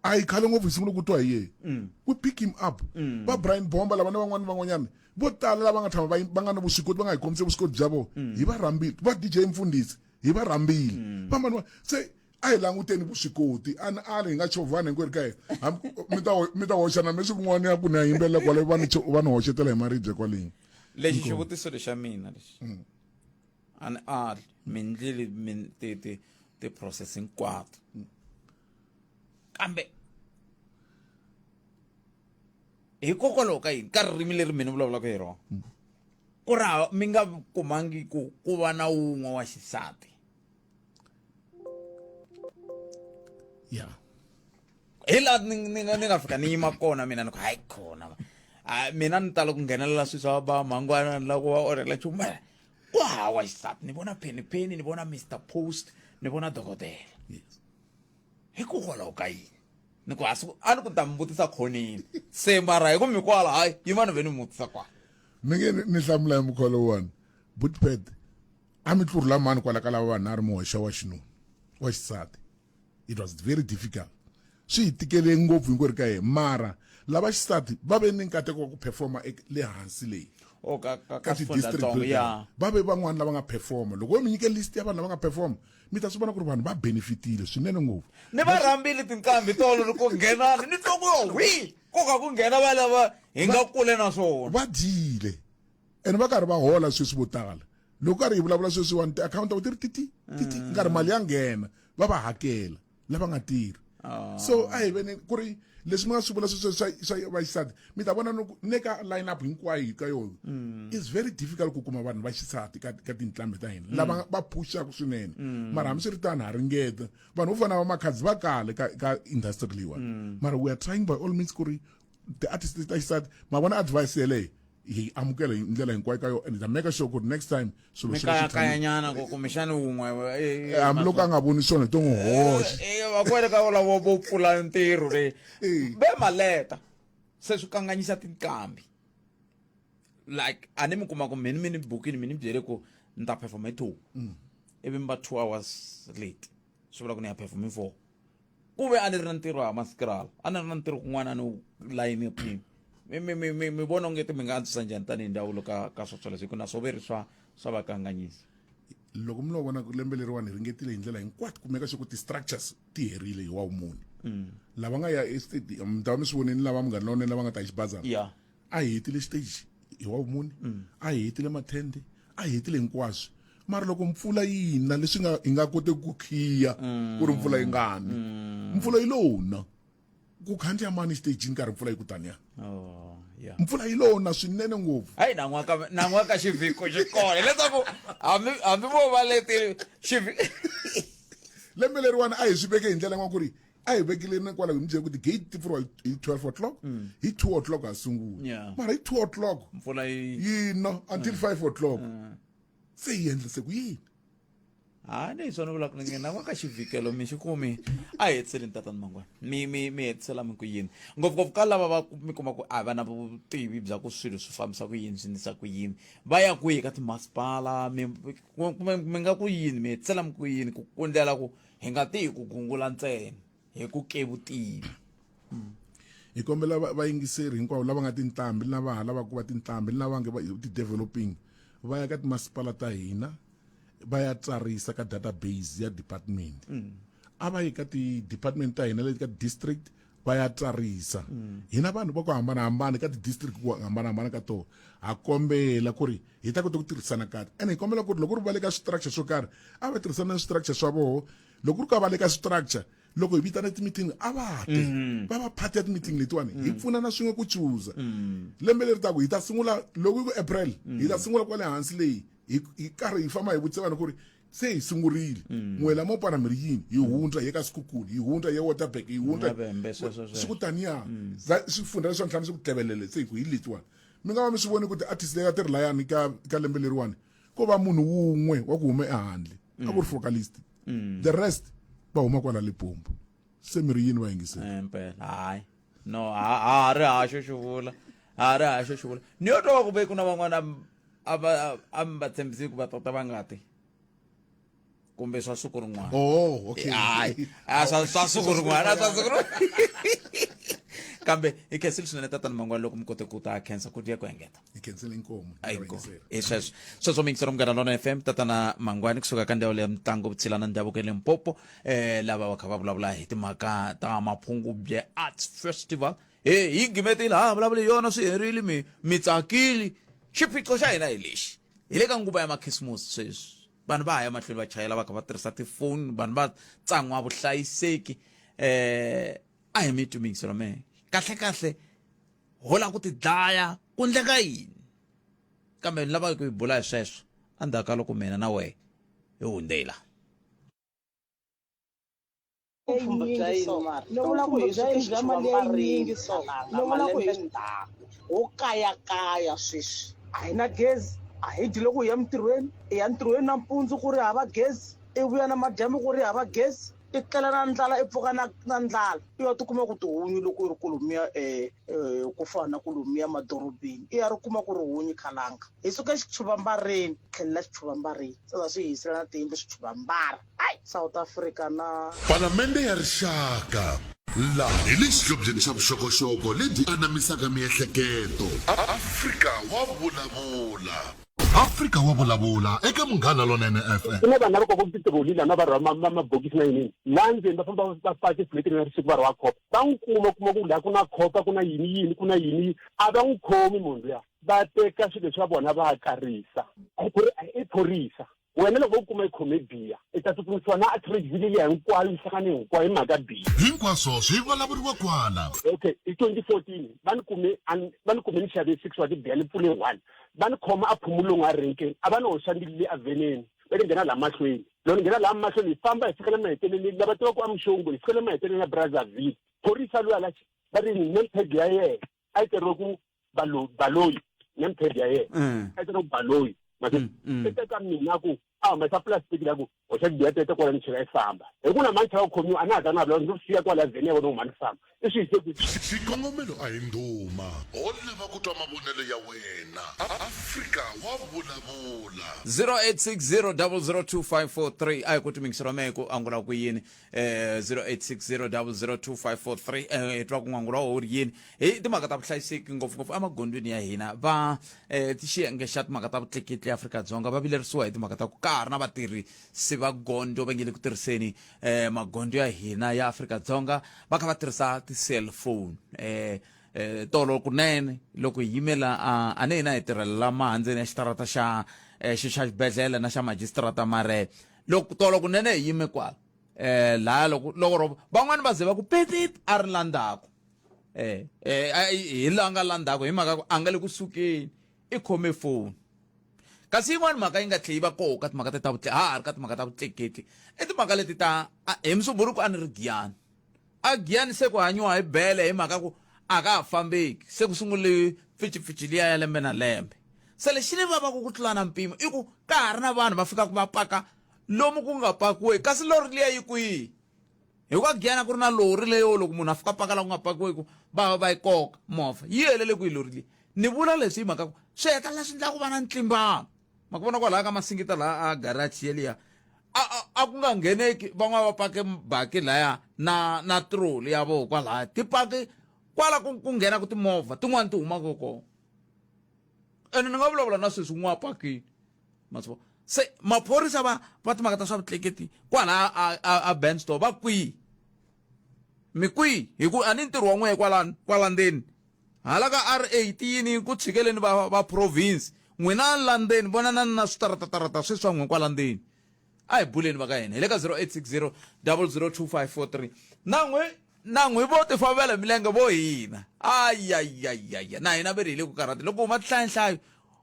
a yi khale ngopfu hi sungule ku twa hi yena mm. we pick him up mm. va Brian Bomba lava na van'wana van'wanyana vo tala lava nga tshama va nga na vuswikoti va nga hi kombise vuswikoti bya vona mm. hi va rhambile va DJ Mfundhisi hi va rhambile mm. va mani se a hi languteni vuswikoti a ni ali hi nga chovhani hinkwerhu ka hina mi ta mi ta hoxana mi swin'wana ya ku ni ya yimbelela kwale va ni va ni hoxetela hi maribye kwaleni lexi xivutiso lexa mina lexi mm. a ni ali mi ndlile mi ti ti ti process hinkwato kambe hikokwalaho ka yini ka ririmi leri mina vulavulaka hi rona mm. ku ri mi nga kumangi ku ku va na wun'we wa xisati ya hi laha ni ni nga ni nga fika ni yima kona mina ni ku hayi khona mina ni tala ku nghenelela swilo swa va mhangwana ni lava ku va orhela nchumu mara ku hawa xisati ni vona penny penny ni vona Mr Post ni vona dokodela hikokwalaho ka yini ni ku a a ni ku ta mi vutisa khonini se mara hi ku mi kwala hayi yimani ve ni mi vutisa kwala ni nge ni hlamula hi mukhuva lowuwani butped a mi tlurhula mani kwala ka lava vanharhu mi hoxa wa xinuna wa xisati it was very difficult swi hi tikele ngopfu hinkwerhu ka hina mara Lava xisati va ve ni nkateko wa ku performa le hansi leyi. O ka ka Ka ka ti-district swifundzantsongo letiya. ya. Va ve van'wani lava nga performa. Loko wo mi nyike list ya vanhu lava nga performa, mi ta swi vona ku ri vanhu va benefitile swinene ngopfu. Ni va rhambile tinqambi tolo ri ku nghenani ni twa ku yo hwi ku ka ku nghena va lava hi nga kule na swona. Va dyile ene va karhi va hola sweswi vo tala. Loko karhi hi vulavula sweswiwani ti-akhawunti ta vo ti ri titi titi nkarhi mali ya nghena va va hakela lava nga tirhi. So a hi veni ku ri leswi mi nga swi vula sweswo swa swa vaxisati mi ta vona ne ka line up hinkwayo ka yona it's very difficult ku kuma vanhu va xisati ka ka tinqambi ta hina lava va phuxaka swinene. Mara hambiswiritano ha ringeta vanhu vo fana na va Makhadzi va kale ka ka industry leyiwani mara we are trying by all means ku ri ti-artist ta xisati ma vona advice yeleyo hi amukela hi ndlela hinkwayo ka yona and hi ta make sure ku ri next time swilo Mi swi va swi kayakaya nyana ku kumbexani wun'we hambiloko a nga voni swona hi to n'wi hoxa. Va kwele ka lavo vo pfula ntirho leyi ve maleta se swi kanganyisa tinqambi like a ni mi kuma ku mini mi ni bukini mi ni byele ku ni ta perform hi 2 ivi mi va 2 hours late swi vula ku ni ya perform hi 4 ku ve a ni ri na ntirho ha maskrala a ni ri na ntirho kun'wana a ni wu layini pini mi mi mi mi mi vona ongeti mi nga antswisa njhani tanihi ndzawulo ka ka swo swoleswo hi ku na swo ve ri swa swa va kanganyisa. Loko mi lo vona ku lembe leriwani hi ringetile hi ndlela hinkwato ku meka sure ku ti-structures ti herile hi wa vumune lava nga ya estadium mi ta va mi swi vonile lava Munghana Lonene lava nga ta hi xibazana a hi hetile xiteji hi wa vumune a hi hetile mathende a hi hetile hinkwaswo mara loko mpfula yi na leswi nga hi nga koteki ku khiya ku ri mpfula yi nga ni mpfula yi lo na ku khandziya mani xitejini nkarhi mpfula yi ku taniya. Oh, yeah. Mpfula yi lo na swinene ngopfu. Hayi nan'waka nan'waka xivhiko xi kona hileswaku hambi hambi vo va leti xivi Lembe leriwani a hi swi veke hi ndlela yin'wana ku ri a hi vekile na kwala hi mi byela ku ti-gate ti pfuriwa hi 12 o'clock hi 2 o'clock ha sungula mara hi 2 o'clock mpfula yi yi na until 5 o'clock se hi endlise ku yini? Ha ni hi swona vulaka ni nge nan'waka xivhikelo mi xi kumi a hi hetiseleni tatani Mangwana mi mi mi hetisela mi ku yini ngopfungopfu ka lava va mi kuma ku a va na vutivi bya ku swilo swi fambisa ku yini swi endlisa ku yini va ya kwihi ka timasipala mi kumbe mi nga ku yini mi hetisela mi ku yini ku ku ndlela ku hi nga ti hi ku gungula ntsena hi ku ke vutivi. Hi kombela vayingiseri hinkwavo lava nga tinqambi ni lava ha lavaka ku va tinqambi ni lava nge va ti-developing va ya ka timasipala ta hina va ya tsarisa ka database ya department. A va yi ka ti-department ta hina leti ka district va ya tsarisa. Hina vanhu va ku hambanahambana ka ti-district ku hambanahambana ka tona ha kombela ku ri hi ta kota ku tirhisana kahle ene hi kombela ku ri loko ri va le ka structure swo karhi a va tirhisana na structure swa voho loko ku ri ka va le ka structure loko hi vitana ti-meeting a va te va va part ya ti-meeting letiwani hi pfunana swin'we ku chuza. Lembe leri taku hi ta sungula loko yi ku April hi ta sungula kwale hansi leyi hi hi karhi hi famba hi vutisa vanhu ku ri se hi sungurile n'we lamo pana mi ri yini hi hundza hi ye ka Sekhukhune hi hundza hi ye Waterberg hi hundza Mavembe, sweswo sweswo. swi ku taniya swifundza leswi ntlhanu swi ku tlevelele se hi ku hi letiwani mi nga va mi swi voni ku ti-artist leyi a ti ri layani ka ka lembe leriwani ko va munhu wun'we wa ku huma ehandle a ku ri focalist the rest va huma kwala Limpopo se mi ri yini vayingiseri? Impela hayi no ha ha ri haxo xivula ha ri haxo xivula ni yo twa va ku ve ku na van'wana a va a mi va tshembisi ku va tota va nga ti kumbe swa siku rin'wana. Oh, okay. Hayi a swa swa siku rin'wana swa siku rin'wana kambe hi khensile swinene tatana Mangwana loko mi kote ku ta khensa ku ya ku engeta. Hi khensile inkomu. Ayinkomu. Hi sweswo sweswo miyingiselo Munghana Lona FM tatana Mangwani kusuka ka ndzawulo ya mitlangu vutshila na ndhavuko ya Limpopo lava va kha va vulavula hi timhaka ta Maphungubye Arts Festival. He hi gimetile ha vulavula hi yona swi herile mi mi tsakile. Xiphiqo xa hina hi lexi hi le ka nguva ya makhisimusi sweswi vanhu va ha ya mahlweni va chayela va kha va tirhisa tifoni vanhu va tsan'wa vuhlayiseki a hi mi twi miyingiselo mehe kahle kahle ho lava ku tidlaya ku ndleka yini kambe ni lava ku yi bula hi sweswo endzhaku ka loko mina na wehe hi hundzela. Vupfhumba bya yini mara? Vupfhumba bya yini bya mali ya yinyingi so? Malembe ndzhaku ho kayakaya sweswi. A hi na gezi, a hi dyi loko hi ya mintirhweni, i ya ntirhweni nampundzu ku ri hava gezi, i vuya namadyambu ku ri hava gezi, i tlela na ndlala i pfuka na na ndlala. I ya tikuma ku tihunyi loko i ri kolomiya ku fana na kolomiya madorobeni i ya ri kuma ku ri hunyi khalanga. Hi suka exichuvambareni hi tlhelela xichuvambareni, se za swi hi hisela na tiyindlu swichuvambara. Ai South Africa na. Palamende ya Rixaka. Laha hi le xihlobyeni xa vuxokoxoko lebyi anamisaka miehleketo. Afrika wa vulavula. Afrika wa vulavula eka Munghana Lonene FM. Ku na vanhu lava kokaka titiroli lana va rhwala mabokisi na yiniyini laha ndzeni va famba va pake swilo leti nga ri siku va rhwala khopa va n'wi kuma kuma ku laha ku na khopa ku na yini yini ku na yini a va n'wi khomi munhu luya va teka swilo swa vona va karisa ku ri i phorisa wena loko u kuma i khome biya i ta tsutsumisiwa na attribute liya hinkwayo yi hlangane hinkwayo hi mhaka biya Hinkwaswo swi vulavuriwa kwala. Okay hi 2014 va ni kume va ni kume ni xave six wa tibiya ni pfule one va ni khoma a phumulong a renkeni a va ni hoxa mbilu le aveneni va ni nghena laha mahlweni loko ni nghena laha mahlweni hi famba hi fikela maheteleleni lava tivaka amuxongo hi fikela maheteleleni ya Brazzaville phorisa luya la va ri name tag ya yena a yi tsariwe ku baloyi name tag ya yena a yi tsariwe ku baloyi mase i teka mina ku a humesa plastic la ku hoxa tibiya tete kwala ni chela i famba hi ku na mani chava ku khomiwa a na ha ta na vulavula ndzi siya kwala vhene ya vona ku mani famba i swi yise kwihi Xikongomelo a hi ndhuma, ho lava ku twa mavonelo ya wena. Afrika wa vulavula. 0860002543 a hi ku timingisi ra mehe ku angula ku yini eh 0860002543 eh hi twa ku n'wangula wa wu ri yini hi timhaka ta vuhlayiseki ngopfungopfu emagondzweni ya hina va eh xiyenge xa timhaka ta vutleketli Afrika-Dzonga va vilerisiwa hi timhaka ta ku ka ha ri na vatirhisi va gondzo va nge le ku tirhiseni eh magondzo ya hina ya Afrika-Dzonga va kha va tirhisa ti-cellphone eh eh tolo kunene loko hi yimela a a ni hina hi tirhela la mahandzeni ya xitarata xa eh, xi xa xibedhlele na xa majisitarata mare loko tolo kunene hi yime kwala eh laya loko loko ro van'wani va ze va ku pipip a ri la ndzhaku eh eh hi la nga la ndzhaku hi mhaka ku a nga le ku sukeni i khome foni kasi yin'wani mhaka yi nga tlhe yi va koho ka timhaka te ta vutle ha ha ri ka timhaka ta vutleketli i timhaka leti ta hi musumbhunuku a ni ri giyani a giyani se ku hanyiwa hi bele hi mhaka ku a ka ha fambeki se ku sungule pficipfici liya ya lembe na lembe se lexi ni vavaka ku tlula na mpimo i ku ka ha ri na vanhu va fikaka va paka lomu ku nga pakiweki kasi lori liya yi kwihi hikuva giyana ku ri na lori leyo loko munhu a fika paka la ku nga pakiweki va va yi koka movha yi helele kwihi lori leyi ni vula leswi hi mhaka ku swi hetelela swi endla ku va na ntlimbano ma ku vona kwalaya ka masingita laha a garage yeliya a a a ku nga ngheneki van'wana va pake baki laya na na troli ya voho kwalaya ti pake kwala ku ku nghenaka timovha tin'wani ti humaka kona ene ni nga vulavula na sweswi n'wa pakini ma swi se maphorisa va va timhaka ta swa vutleketi kwala a a a Benstore va kwihi mi kwihi hi ku a ni ntirho wa n'wehe kwalani kwala ndzeni hala ka R8 yini ku tshikeleni va va province n'wina la ndzeni vonanani na switaratatarata sweswi swa n'we kwala ndzeni a hi buleni va ka hina hi le ka 0860 002543 na n'we na n'wi vo tifambela hi milenge vo hina ayayayaya na hina ve ri hi le ku karhati loko huma tinhlayanhlayo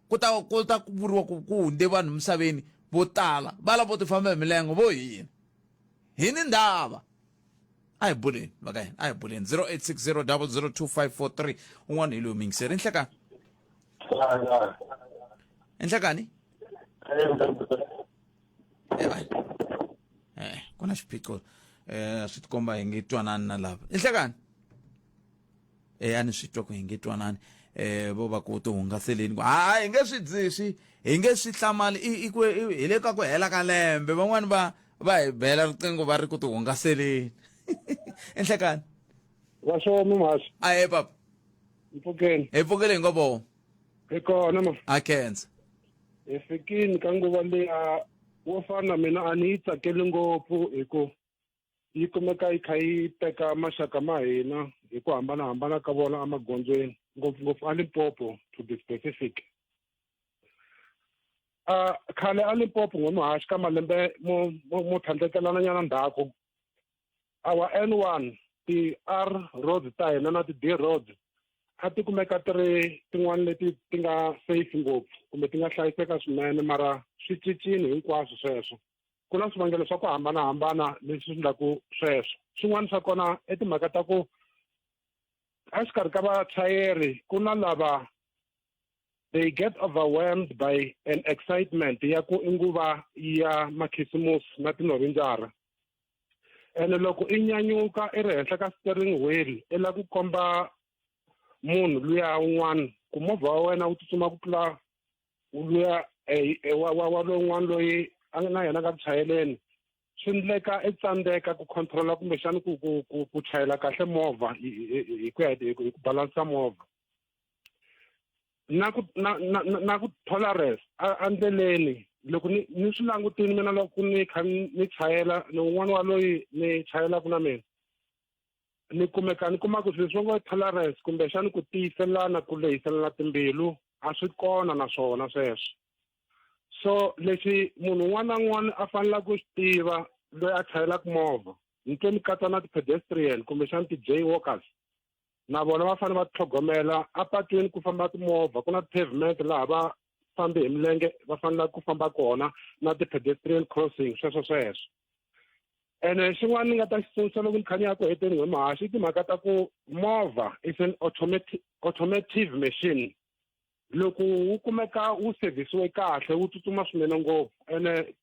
ku ta ku ta ku vuriwa ku ku hundze vanhu misaveni vo tala va lava vo tifambela hi milenge vo hina hi ni ndava a hi buleni va ka hina a hi buleni 0860 002543 un'wana hi loyi mingiseri nhlekani enhlekani eh ku na xiphiqo eh swi tikomba hi nge twanani na lava inhlekani eh a ni swi twa ku hi nge twanani eh vo va ku tihungaseleni ku hayi hi nge swi dzi swi hi nge swi hlamali i i ku hi le ka ku hela ka lembe van'wani va va hi bela riqingho va ri ku tihungaseleni enhlekani Vaxomi mhasi. Ahe papa. Mpfukeni. Hi pfukile hi ngo vo. Hi kona ma. A khensa. Hi fikini ka nguva liya wo fana mina a ni yi tsakeli ngopfu hi ku yi kumeka yi kha yi teka maxaka ma hina hi ku hambanahambana ka vona emagondzweni ngopfungopfu a Limpopo to be specific. Khale a Limpopo n'wemuhaxi ka malembe mo mo tlhandlekelana nyana ndzhaku our N1 ti-R roads ta hina na ti-D roads a ti kumeka ti ri tin'wana leti ti nga safe ngopfu kumbe ti nga hlayiseka swinene mara swi cincile hinkwaswo sweswo ku na swivangelo swa ku hambanahambana leswi swi endlaku sweswo swin'wana swa kona i timhaka ta ku exikarhi ka vachayeri ku na lava they get overwhelmed by an excitement ya ku i nguva ya makhisimusi na tinovinjara ene loko i nyanyuka i ri henhla ka steering wheel i lava ku komba munhu luya un'wana ku movha wa wena wu tsutsuma ku tlula luya eh, eh, wa wa wa lowun'wana loyi a nga na yena ka ku chayeleni Swi endleka i tsandzeka ku controla kumbexani ku ku ku ku chayela kahle movha hi ku ya hi ku balansa movha. Na ku na na na ku tolerance endleleni loko ni ni swi langutini mina loko ni kha ni chayela ni un'wana wa loyi ni chayelaka na mina ni kumeka ni kuma ku swilo swo ngo tolerance kumbexani ku tiyiselana ku lehiselana timbilu a swi kona na swona sweswo. So lexi munhu un'wana na un'wana a faneleke ku xi tiva loyi a chayelaka movha ni twe ni katsa na ti-pedestrian kumbexana ti-jay walkers na vona va fanele va tlhogomela apatwini ku famba timovha ku na pavement laha va fambi hi milenge va faneleke ku famba kona na ti-pedestrian crossing sweswo sweswo. Ene xin'wana ni nga ta xi tsundzuxa loko ni kha ni ya ku heteni n'we mahaxi i timhaka ta ku movha is an automative machine. Loko wu kumeka wu servisiwe kahle wu tsutsuma swinene ngopfu ene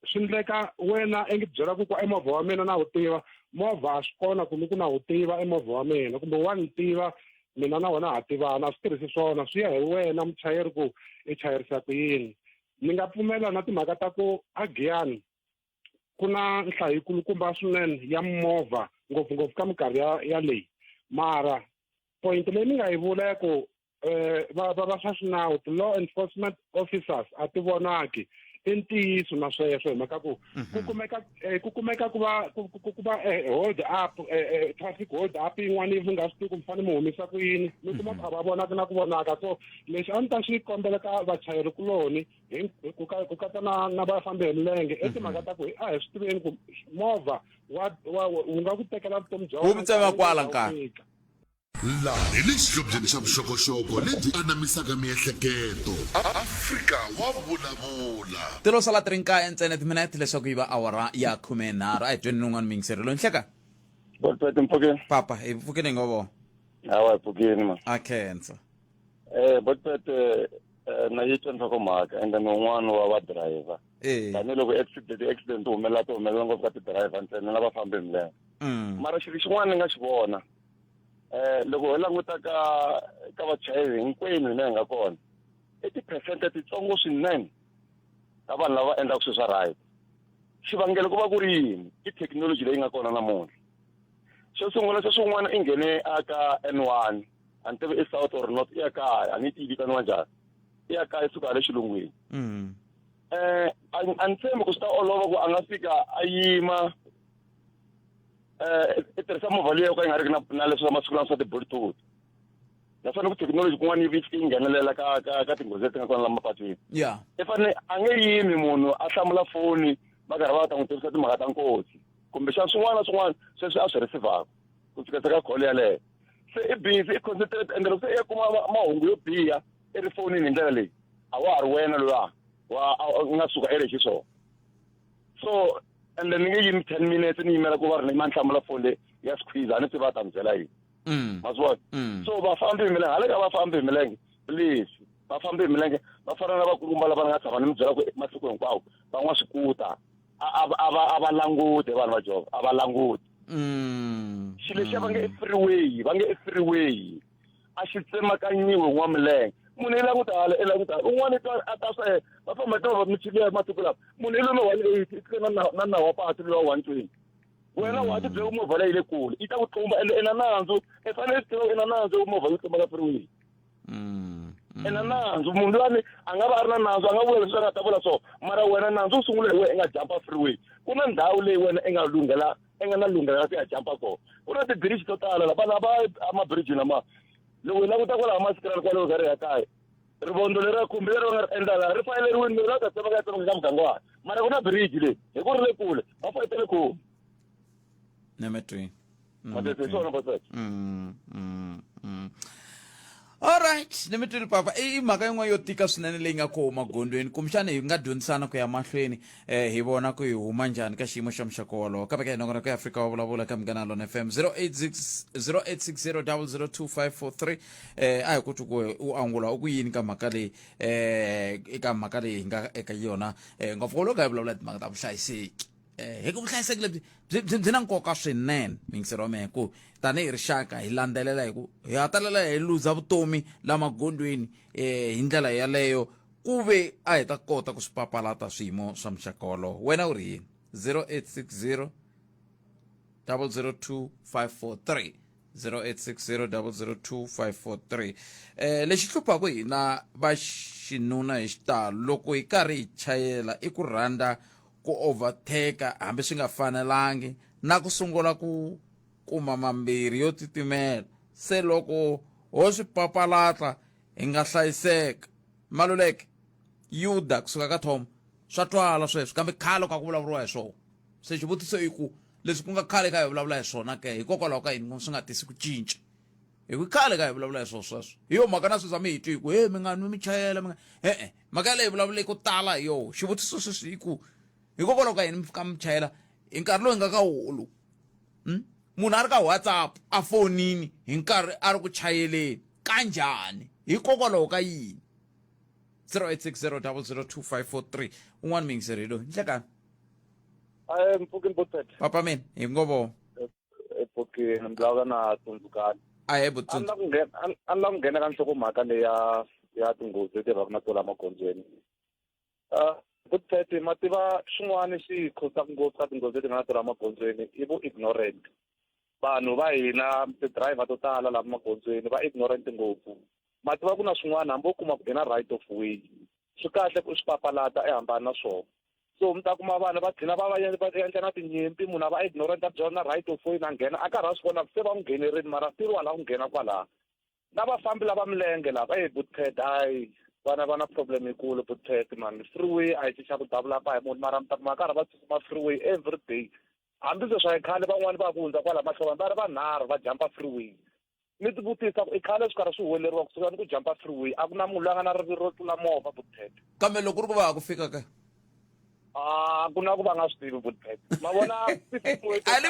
swi endleka wena i ngi byela ku ku emovha wa mina na wu tiva movha a swi kona ku ni ku na wu tiva emovha wa mina kumbe wa ni tiva mina na wena ha tivana a swi tirhisi swona swi ya hi wena muchayeri ku i chayerisa ku yini. Ni nga pfumela na timhaka ta ku a Giyani ku na nhlayo yikulukumba swinene ya movha ngopfungopfu ka minkarhi ya leyi mara point leyi ni nga yi vula ya ku va va va swa xinawu ti-law enforcement officers a ti vonaki i ntiyiso na sweswo hi mhaka ku ku kumeka ku kumeka ku va ku ku ku va hold up traffic hold up yin'wana yi mi nga swi tivi ku mi fanele mi humisa ku yini mi kuma ku a va vonaki na ku vonaka. So lexi a ni ta xi kombela ka vachayeri kuloni ku ku katsa na na vafambi hi milenge i timhaka ta ku a hi swi tiveni ku movha wa wa wu nga ku tekela vutomi bya wena wu tsema kwala nkarhi. Laha hi le xihlobyeni xa vuxokoxoko lebyi anamisaka miehleketo. Afrika wa vulavula. Ti lo sala ti ri nkaye ntsena timinete leswaku yi va awara ya 13. A hi tweni ni un'wana muyingiseri loyi. Nhleka. Godfred mpfukeni. Papa, hi pfukeni hi ngo vona. Hawa hi pfukeni ma. A khensa. Godfred na yi twa nhlokomhaka ende ni un'wana wa va driver. Tanihiloko accident accident ti humelela ti humelela ngopfu ka ti-driver ntsena na vafambi hi milenge. Mara xilo xin'wana ni nga xi vona loko hi languta ka ka vachayeri hinkwenu hina hi nga kona i tiphesente titsongo swinene ta vanhu lava endlaka swilo swa right. Xivangelo ku va ku ri yini? I thekinoloji leyi nga kona namuntlha. Xo sungula sweswin'wana i nghene a ka N1 a ni tivi i south or north i ya kaya a ni yi tivi vitaniwa njhani i ya kaya i suka hala xilungwini. A ni tshembi ku swi ta olova ku a nga fika a yima i tirhisa movha leyi yo ka yi nga ri ki na na leswi swa masiku lama swa ti-bluetooth. Naswona ku thekinoloji kun'wana yi yi nghenelela ka ka ka tinghozi leti nga kona la mapatwini. I fanele a nge yimi munhu a hlamula foni va karhi va ta n'wi tivisa timhaka ta nkosi kumbexana swin'wana na swin'wana sweswi a swi receivaka ku fikisa ka call yaleyo. Se i busy i concentrate ende loko se i ya kuma mahungu yo biha i ri fonini hi ndlela leyi a wa ha ri wena luya wa u nga suka i ri xiswona. So ende ni nge yimi 10 minutes ni yimela ku va ri ni ma hlamula foni leyi ya squeeze a ni tivi va ta ni byela yini. Ma swi vona? So vafambi hi milenge hala ka vafambi hi milenge please vafambi hi milenge va fana na vakulukumba lava ni nga tshama ni mi byela ku masiku hinkwawo va n'wa swikuta a va languti vanhu va jova a va languti. Xilo lexiya va nge i freeway va nge i freeway a xi tsemakanyiwi n'wa milenge munhu i languta hala i languta hala un'wana i twa a ta swa va famba timovha michini ya masiku lawa munhu i lume 180 i tlule na na nawu wa patu luwa 120 wena wa ti byela ku movha leyi le kule yi ta ku tlumba ende i na nandzu i fanele i tiva i na nandzu movha yi tlumba ka freeway. I na nandzu munhu lwani a nga va a ri na nandzu a nga vula leswi a nga ta vula swona mara wena nandzu wu sungula hi wena i nga jampa freeway ku na ndhawu leyi wena i nga lunghela i nga na lunghelo ra ku ya jampa kona ku na tibiriji to tala la vanhu a va emabiriji lama loko hi languta kwalaho masitirani kwaloho ka ri ya kaya rivondo leri ra khumbi leri va nga ri endla laha ri fayeleriwini leri va ta tsemaka ya tsemaka ka muganga wa mara ku na biriji leyi hi ku ri le kule va fayetele khumbi Nemetwini. Matete, hi swona Pastor. Alright, ni mi twile papa. I mhaka yin'wana yo tika swinene leyi nga kona magondweni. Kumbexana hi nga dyondzisana ku ya mahlweni hi vona ku hi huma njhani ka xiyimo xa muxaka wolowo. Kambe ka nongonoko ya Afrika wa vulavula ka Munghana Lona FM 086 0860 002543 a hi ku twi ku u angula u ku yini ka mhaka leyi eka mhaka leyi hi nga eka yona ngopfu loko hi vulavula timhaka ta vuhlayiseki. Hi ku vuhlayiseki lebyi byi byi byi na nkoka swinene muyingiseri wa mehe ku tanihi rixaka hi landzelela hi ku hi hatalela hi luza vutomi la magondweni hi ndlela yaleyo ku ve a hi ta kota ku swi papalata swiyimo swa muxaka wolowo. Wena u ri yini? 0860 002543 0860002543. Lexi hluphaka hina va xinuna hi xitalo loko hi karhi hi chayela i ku rhandza ku overtake hambi swi nga fanelangi na ku sungula ku kuma mambirhi yo titimela. Se loko ho swi papalata hi nga hlayiseka. Maluleke Yuda kusuka ka Thoma swa twala sweswo, kambe khale ka ku vulavuriwa hi swona. Se xivutiso i ku leswi ku nga khale ka hi vulavula hi swona ke, hikokwalaho ka yini swi nga tisi ku cinca? Hi ku khale ka hi vulavula hi swona sweswo. Hi yo mhaka na sweswi a mi hi twi hi ku he mi nga nwi mi chayela mi nga e-e, mhaka yaleyo hi vulavule ko tala hi yoho. Xivutiso sweswi i ku hikokwalaho ka yini mi fika mi chayela hi nkarhi lowu hi nga ka wona lowu? Munhu a ri ka WhatsApp a fonini hi nkarhi a ri ku chayeleni kanjhani? Hikokwalaho ka yini? 0860002543. Un'wana muyingiseri hi loyi. Nhlekani. Ae mpfukini botete. Papa mina hi ngovo. Mpfukini mi na tsundzukani. Ahe botsundzu. A ni la ku nghena ka nhlokomhaka leyi ya tinghozi leti va na tola magondzweni. Botete ma tiva xin'wana xi khosaka ngopfu ka tinghozi leti nga na tola magondzweni i vu ignorant. Vanhu va hina ti-driver to tala laha magondzweni va ignorant ngopfu. Ma tiva ku na swin'wana hambi wo kuma ku i na right of way swi kahle ku swi papalata i hambana na swona. So mi ta kuma vanhu va gcina va va va endla na tinyimpi, munhu a va ignorant a byela na right of way na nghena a karhi a swi vona ku se va n'wi nghenerile mara still wa lava ku nghena kwalaho. Na vafambi lava milenge lava ey Bootpad hayi vana va na problem yikulu Bootpad man, freeway a hi xi xa ku davula pa hi munhu mara mi ta kuma karhi va tsutsuma freeway every day. Hambi sweswi a hi khale van'wani va ku hundza kwala mahlweni va ri vanharhu va jump freeway. Ni ti vutisa ku i khale swi karhi swi huweleriwa kusuka ni ku jump freeway a ku na munhu loyi a nga na rivilo ro tlula movha Bootpad. Kambe loko ku ri ku va ha ku fika ke? A ku na ku va nga swi tivi Bootpad. Ma vona a ni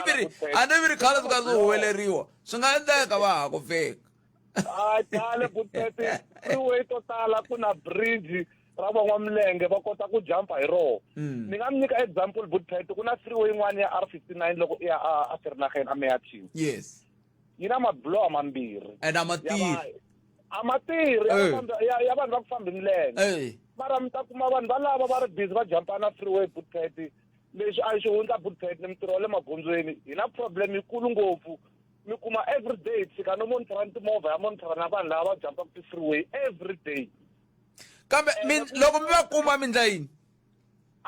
viri a ni viri khale swi karhi swi huweleriwa swi nga endleka va ha ku fika. A khale Bootpad freeway to tala ku na bridge ra van'wamilenge va kota ku jump hi roho. Ni nga mi nyika example Bootpad, ku na freeway yin'wana ya R59 loko i ya a Vereeniging a Meyerton. Yes. Yi na mabuloho mambirhi. And a ma tirhi. A ma tirhi, ya vanhu va ku famba hi milenge. Mara mi ta kuma vanhu valava va ri busy va jumpa na freeway Bootpad. Leswi a xi hundza Bootpad ni mintirho ya le magondzweni. Hi na problem yikulu ngopfu. Mi kuma every day tshika no monitor ni timovha ya monitor na vanhu lava va jumpaka ti-freeway every day. Kambe loko mi va kuma mi ndla yini?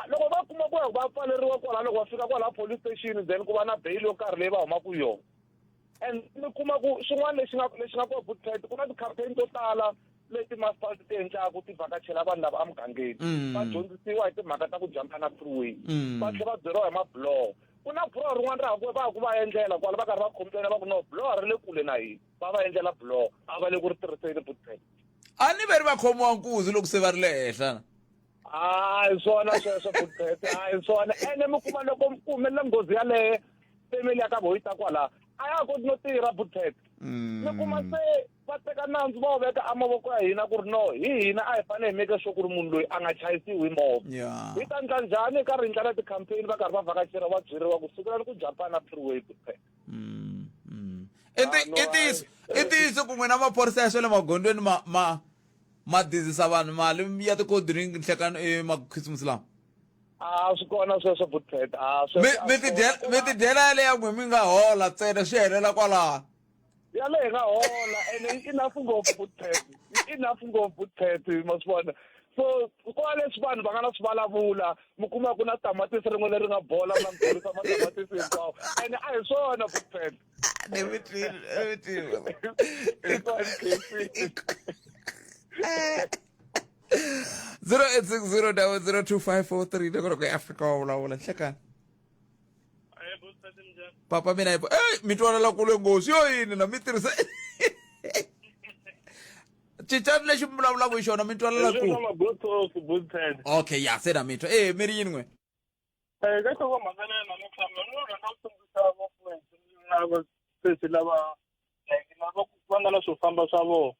Loko va kuma ku ya va pfaleriwa kwala, loko va fika kwala police station then ku va na bail yo karhi leyi va humaka yona. And mi kuma ku xin'wana lexi nga lexi nga kona Bootpad, ku na ti-campaign to tala leti masipala ti endlaku ti vhakachela vanhu lava emugangeni. Va dyondzisiwa hi timhaka ta ku jumpa na freeway. Va tlhela va byeriwa hi mabuloho. Ku na buloho rin'wana ra ha ku va ha ku va endlela kwala va karhi va complain va ku no buloho ri le kule na hina. Va va endlela buloho a va le ku ri tirhiseni Bootpad. A ni ve ri va khomiwa nkuzi loko se va ri le henhla. A hi swona sweswo Bootpad, a hi swona. Ene mi kuma loko ku humelela nghozi yaleyo family ya ka vo yi ta kwala a ya ha koti no tirha Bootpad. Mi kuma se va teka nandzu va wu veka a mavoko ya hina ku ri no hi hina a hi fanele hi make sure ku ri munhu loyi a nga chayisiwi hi movha. Hi ta endla njhani hi karhi hi ndlela ti-campaign va karhi va vhakachela va byeriwa ku sukela ni ku jumpa na freeway Bootpad. I ntiyiso ku n'wina maphorisa ya swa le magondzweni ma ma ma dizisa vanhu mali ya ti-cold drink nhlekani emakhisimusi lama? A swi kona sweswo Bootpad. A sweswo Mi mi tidyela yale ya n'we mi nga hola ntsena swi helela kwalaho. Ya le hi nga hola ene yi enough ngopfu Bootpad. Yi enough ngopfu Bootpad ma swi vona. So kwa leswi vanhu va nga na swi vulavula mi kuma ku na tamatisi rin'we leri nga bola mi borisa matamatisi hinkwawo ene a hi swona Bootpad. Ni mi twile, ni mi twile. 0860002543 loko loko eAfrika wa vulavula nhlekani. Papa mina yipo ey mi twanela kule nghozi yo yini na mi tirhisa cincani lexi mi vulavulaka hi xona mi twalela ku okay ya se na mi twa eh mi ri yini n'we. Ka nhlokomhaka leyi namuntlha mina ni rhandza ku tsundzuxa lava sesi lava like lava va nga na swo famba swa vona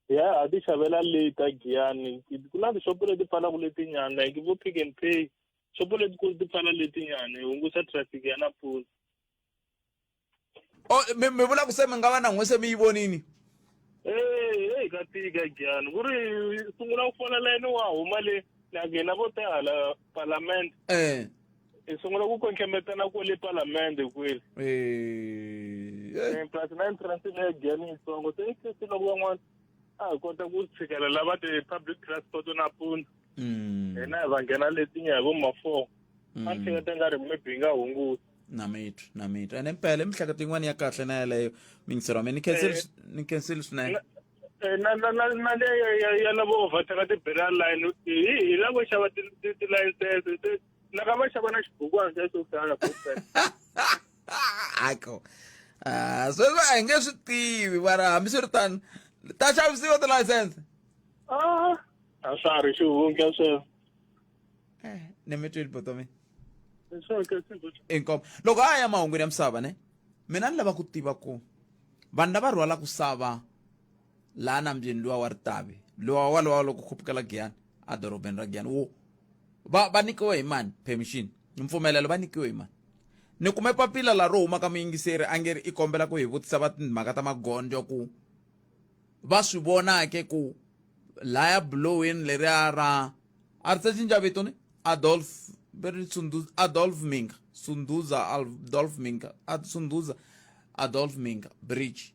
hi ya ha ti xavela late a Giyani ku na tixopo leti pfalaka letinyana like vo Pick n Pay xopo letikulu ti pfala letinyana hi hungusa traffic ya nampundzu. Oh mi mi vula ku se mi nga va na n'we se mi yi vonini? Hey hey ka tika Giyani ku ri sungula ku fola layeni wa huma le like hina vo tala Parliament. Hi sungula ku kontlembetana kwale palamende kwele. Eh. Plus na entrance leyi giyani yitsongo se i loko van'wana a hi kota ku tshikela lava ti-public transport nampundzu. Hina hi va nghena letinya hi vo ma-4. A ni hleketa nga ri maybe yi nga hunguta. Na mitwa, na mitwa. Ene mpela i mihleketo yin'wana ya kahle na yeleyo miyingiseri wa mina. Ni khensile ni khensile swinene. Na na na na leyo ya ya lavo overtake ti-barrier line hi hi lavo xava ti-license se laka va xava na xibukwana xexo xana Ako. Ah, sweswo a hi nge swi tivi mara hambiswiritano ta xavisiwa ti-license. Ah, a swa ha ri xihundla sweswo. Ni mi twile buti wa mina. Inkomu loko a ya mahungwini ya misava ne mina ni lava ku tiva ku vanhu lava rhwalaka sava laha nambyeni luwa wa ritavi luwa walowa loko khupukela giyani edorobeni ra giyani wo va va nyikiwe hi mani permission mpfumelelo va nyikiwe hi mani ni kume papila la ro huma ka muyingiseri a nge ri i kombela ku hi vutisa va timhaka ta magondzo ku va swi vona ke ku laya blowini leriya ra a ri se cinca vito ni Adolf veri Sunduza Adolf Minga Sunduza Adolf Minga Sunduza Adolf Minga Bridge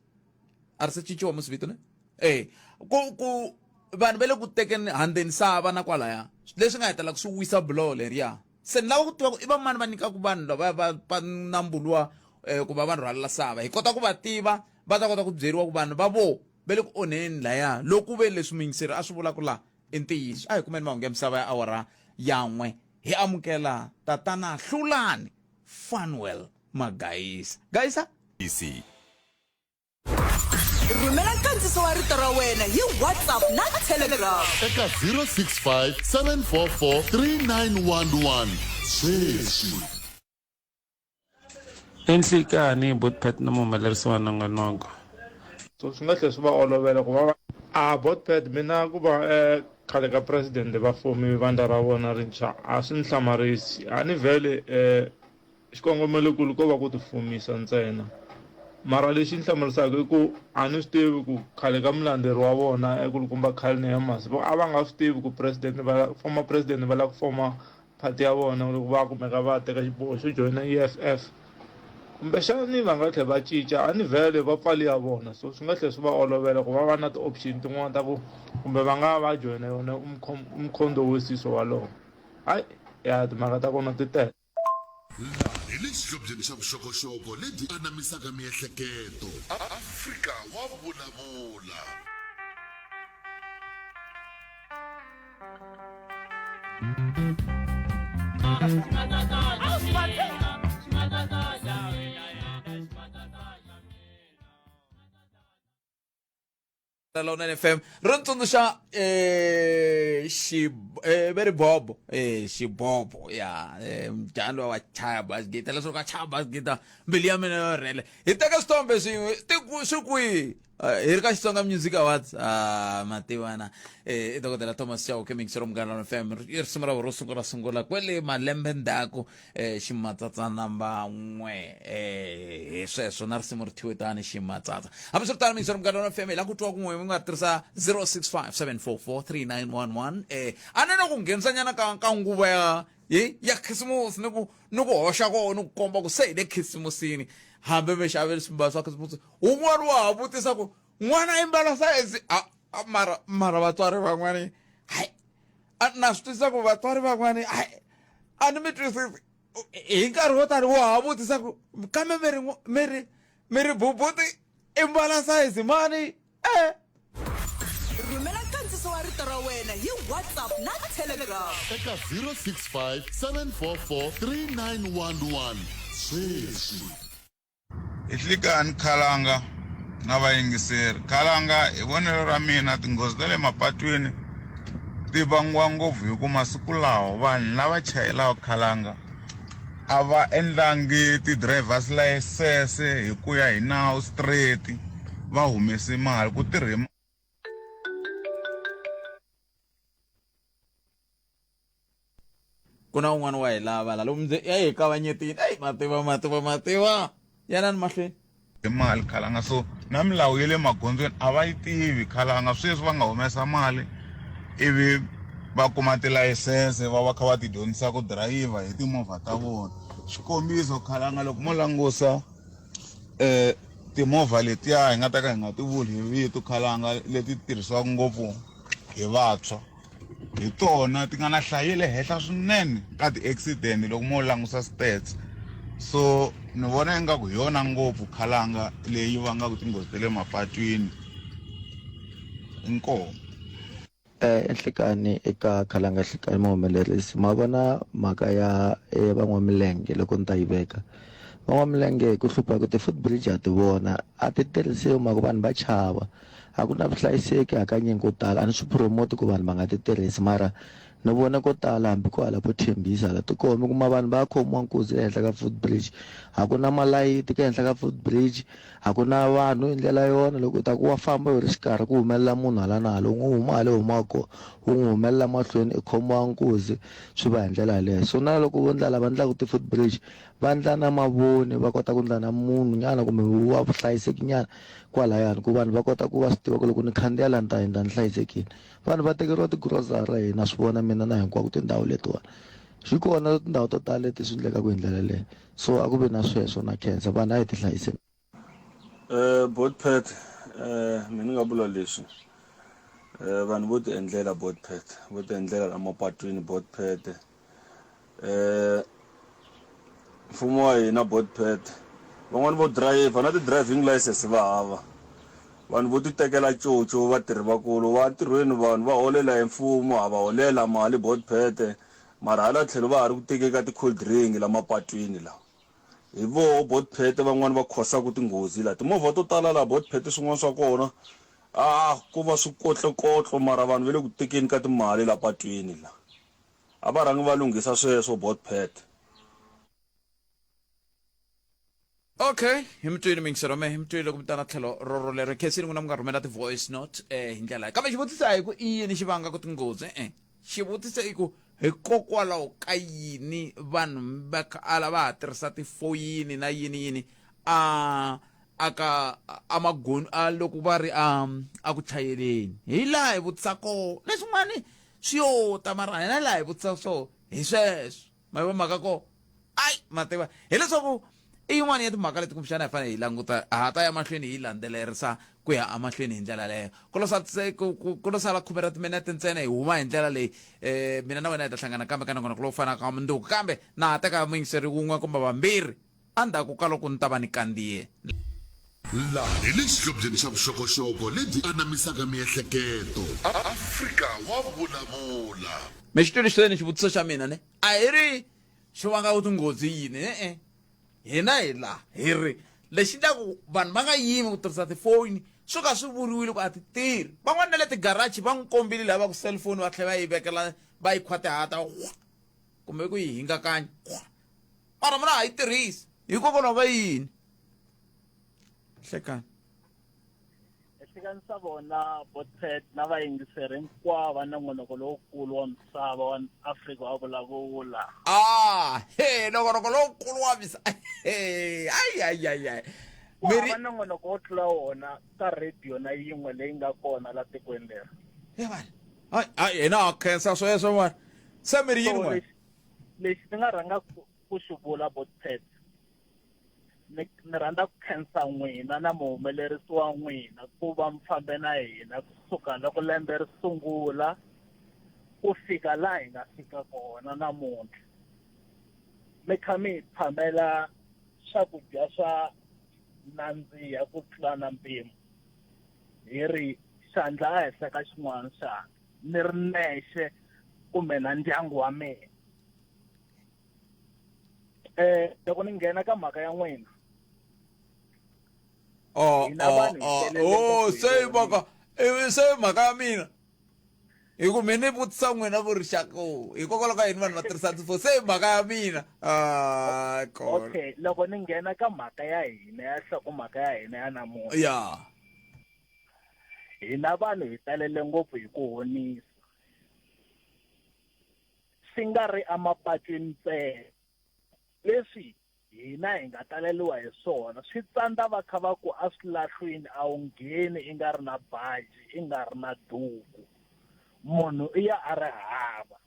a ri se cinciwa musi vito ne eh ku ku vanhu va le ku tekeni handzeni sava na kwalaya leswi nga hetelela swi wisa buloho leriya se ni lava ku tiva ku i vamani va nyikaka vanhu lava va va nambu luwa ku va va rhwalela sava hi kota ku va tiva va ta kota ku byeriwa ku vanhu va vo va le ku onheni laya loko ve leswi muyingiseri a swi vulaka laha i ntiyiso a hi kumeni mahungu ya misava ya awara yan'we hi amukela tatana hlulani fanuel magayisa gayisa EC. Rhumela nkandziso wa rito ra wena hi WhatsApp na Telegram. Eka 065 744 3911 sweswi. Enhlikani Botpet na muhumelerisi wa nongonoko. So swi nga tlhela swi va olovela ku va va a Botpet mina ku va eh, khale ka president va fomi vandla ra vona rintshwa a swi ni hlamarisi a ni vhele eh, Xikongomelokulu ko va ku tifumisa ntsena. Mara lexi ni hlamarisaka i ku a ni swi tivi ku khale ka mulandzeri wa vona kulukumba Carl Nehamas a va nga swi tivi ku president va former president va lava ku foma party ya vona loko va kumeka va teka xiboho xo joyina E_F_F. Kumbexani va nga tlhela va cinca a ni vhele va pfale ya vona so swi nga tlhela swi va olovela ku va va na ti-option tin'wana ta ku kumbe va nga va joyina yona Umkhonto we Sizwe walowo. Hayi ya timhaka ta kona ti tele. Laha hi le xihlobyeni xa vuxokoxoko lebyi anamisaka miehleketo. Afrika wa vulavula. Lonene FM ro ntsundzuxa eh xi eh veri bobo eh xibobo ya eh mjani wa chaya bass guitar leswi ka chaya bass guitar mbilu ya mina yo rhele hi teka swithombe swin'we swi kwihi hi ri ka Xitsonga Music Awards ah mativana eh i dokodela Thomas Chauke mixer Munghana FM i risimu ra ro sungula sungula kwele malembe ndzhaku eh ximatsatsa namba n'we eh hi sweswo na risimu ri thyiwe tani ximatsatsa hambiswiritano mixer Munghana FM hi la ku twa kun'we mi nga tirhisa 0657443911 eh a ni no ku nghenisanyana ka ka nguva ya hi ya khisimusi ni ku ni ku hoxa kona ni ku komba ku se hi le khisimusini hambi mi xavele swimbalo swa khisimusi wun'wana wa ha vutisa ku n'wana i mbala sayizi mara mara vatswari van'wani hayi na swi twisisa ku vatswari van'wani hayi a ni mi twisisi hi nkarhi wo tani wa ha vutisa ku kambe mi ri mi ri mi ri bubuti i mbala sayizi mani e Rhumela nkandziso wa rito ra wena hi WhatsApp na Telegram. Eka 065 744 3911 sweswi. Hi nhlikani Khalanga na vayingiseri. Khalanga hi vonelo ra mina tinghozi ta le mapatwini ti vangiwa ngopfu hi ku masiku lawa vanhu lava chayelaka Khalanga a va endlangi ti-drivers license hi ku ya hi nawu straight va humese mali ku tirhe ku na un'wana wa hi lava la lomu ndze ya hi kavanyetini eyi mativa mativa mativa yanani mahlweni hi mali khalanga so na milawu ya le magondzweni a va yi tivi khalanga sweswi va nga humesa mali ivi va kuma tilayisense va va kha va ti dyondzisa ku dirayivha hi timovha ta vona xikombiso khalanga loko mo langusa um timovha letiya hi nga ta ka hi nga ti vuli hi vito khalanga leti tirhisiwaka ngopfu hi vantshwa hi tona ti nga na nhlayo ya le henhla swinene ka ti-accident loko mo langusa stats so ni vona ingaku hi yona ngopfu khalanga leyi vangaka tinghozi ta le mapatwini inkomu Enhlekani eka Khalanga Nhlikani muhumelerisi ma vona mhaka ya van'wamilenge loko ni ta yi veka van'wamilenge hi ku hlupha ku ti-foot bridge ha ti vona a ti tirhisiwi mhaka vanhu va chava a ku na vuhlayiseki hakanyingi ko tala a ni swi promote ku vanhu va nga ti tirhisi mara ni vone ko tala hambi ko hala vo Thembisa hala ti kona mi kuma vanhu va ya khomiwa nkuzi ehenhla ka foot bridge a ku na malayiti ka henhla ka foot bridge A ku na vanhu hi ndlela yona, loko u ta ku wa famba u ri xikarhi ku humelela munhu hala na hala, u ngo huma hale u humaka kona, u n'wi humelela mahlweni i khomiwa nkuzi swi va hi ndlela yaleyo. So na loko vo ndla lava ndlaku ti-foot bridge va ndla na mavoni va kota ku ndla na munhu nyana kumbe wa vuhlayiseki nyana kwalayani ku vanhu va kota ku va swi tiva ku loko ni khandziya la ni ta hundza ni hlayisekile. Vanhu va tekeriwa ti-grocery hina swi vona mina na hinkwako tindhawu letiwani swi kona tindhawu to tala leti swi ndlekaka hi ndlela leyo. So a ku vi na sweswo na khensa vanhu a hi ti hlayiseni. Eh Botpet eh mina ni nga vula leswi eh vanhu vo ti endlela Botpet vo ti endlela la mapatwini Botpet eh mfumo wa hina Botpet van'wani vo driver na ti-driving license va hava vanhu vo ti tekela coco vatirhi vakulu va ntirhweni vanhu va holela hi mfumo ha va holela mali Botpet Mara hala tlhelo va ha ri ku tekeni ka ti cold drink la mapatwini la. Hi voho botpete van'wani va khosaku tinghozi la. Timovha to tala la botpete swin'wana swa kona a ko va swikotlokotlo mara vanhu va le ku tekeni ka timali la patwini la. A va rhangi va lunghisa sweswo botpete. Okay, hi mi twile miyingiselo me hi mi twile ku vitana tlhelo rorolero khensini n'wina mi nga rhumela ti-voice note eh hi ndlela kambe xivutiso a hi ku i yini xi vanga ku tinghozi e-e xivutiso i ku hikokwalaho ka yini vanhu va ala va ha tirhisa tifoyini na yini yini a aka a magoni a loko va ri a a ku chayeleni hi laha hi vutisa koho leswin'wani swi yo ta mara hina laha hi vutisa swo hi sweswo ma yi mhaka ko ai ma tiva hileswaku i yin'wana ya timhaka leti kumbexana hi fanele hi languta ha ta ya mahlweni hi landzelerisa ku ya emahlweni hi ndlela leyo ku lo ku lo sala khume ra timinete ntsena hi huma hi ndlela leyi um mina na wena hi ta hlangana kambe ka nongonoko lowu fanaka wa mundzuku kambe na ha teka muyingiseri wun'we kumbe vambirhi endzhaku ka loko ni ta va ni kandziye Laha hi le xihlobyeni xa vuxokoxoko lebyi anamisaka miehleketo. Afrika wa vulavula. Mi xi twile xivutiso xa mina ne? A hi ri xi vanga tinghozi yini e-e hina hi laha hi ri lexi endlaku vanhu va nga yimi ku tirhisa tifoni swo ka swi vuriwile ku a ti tirhi van'wana na le tigaraji va n'wi kombile laha va ku cellphone va tlhela va yi vekela va yi khwatihata kumbe ku yi hingakanya mara mina a yi tirhisi hikokwalaho va yini hlekani Ehlekanisa vona Botpet na vayingiseri hinkwavo va nongonoko lowukulu wa misava wa Afrika wa vulavula. Ah, he nongonoko lowukulu wa misava. He, ay ay ay ay. Ku hava nongonoko wo tlula wona ka radio na yin'we leyi nga kona la tikweni leri. He vanhu. Ay, ay, hina ha khensa sweswo n'wana. Se mi ri yini n'wana? Lexi ni nga rhanga ku xi vula Botpet ni ni rhandza ku khensa n'wina na muhumelerisi wa n'wina ku va mi fambe na hina kusuka loko lembe ri sungula ku fika laha hi nga fika kona namuntlha mi kha mi hi phamela swakudya swa nandziha ku tlula na mpimo hi ri xandla ehenhla ka xin'wana xandla ni ri nexe kumbe na ndyangu wa mina eh loko ni nghena ka mhaka ya n'wina oh oh oh, oh se mhaka eh, se mhaka ya mina hi ku mina ni vutisa n'wina vo rixaka hikokwalaho ka yini vanhu va tirhisa tifoni se mhaka ya mina ah okay loko ni nghena ka mhaka ya hina ya nhlokomhaka ya hina ya namuntlha ya hina vanhu hi talele ngopfu hi ku honisa swi nga ri emapatwini ntsena. Leswi hina hi nga taleriwa hi swona swi tsandza va kha va ku eswilahlwini a wu ngheni i nga ri na baji i nga ri na duku. Munhu i ya a ri hava.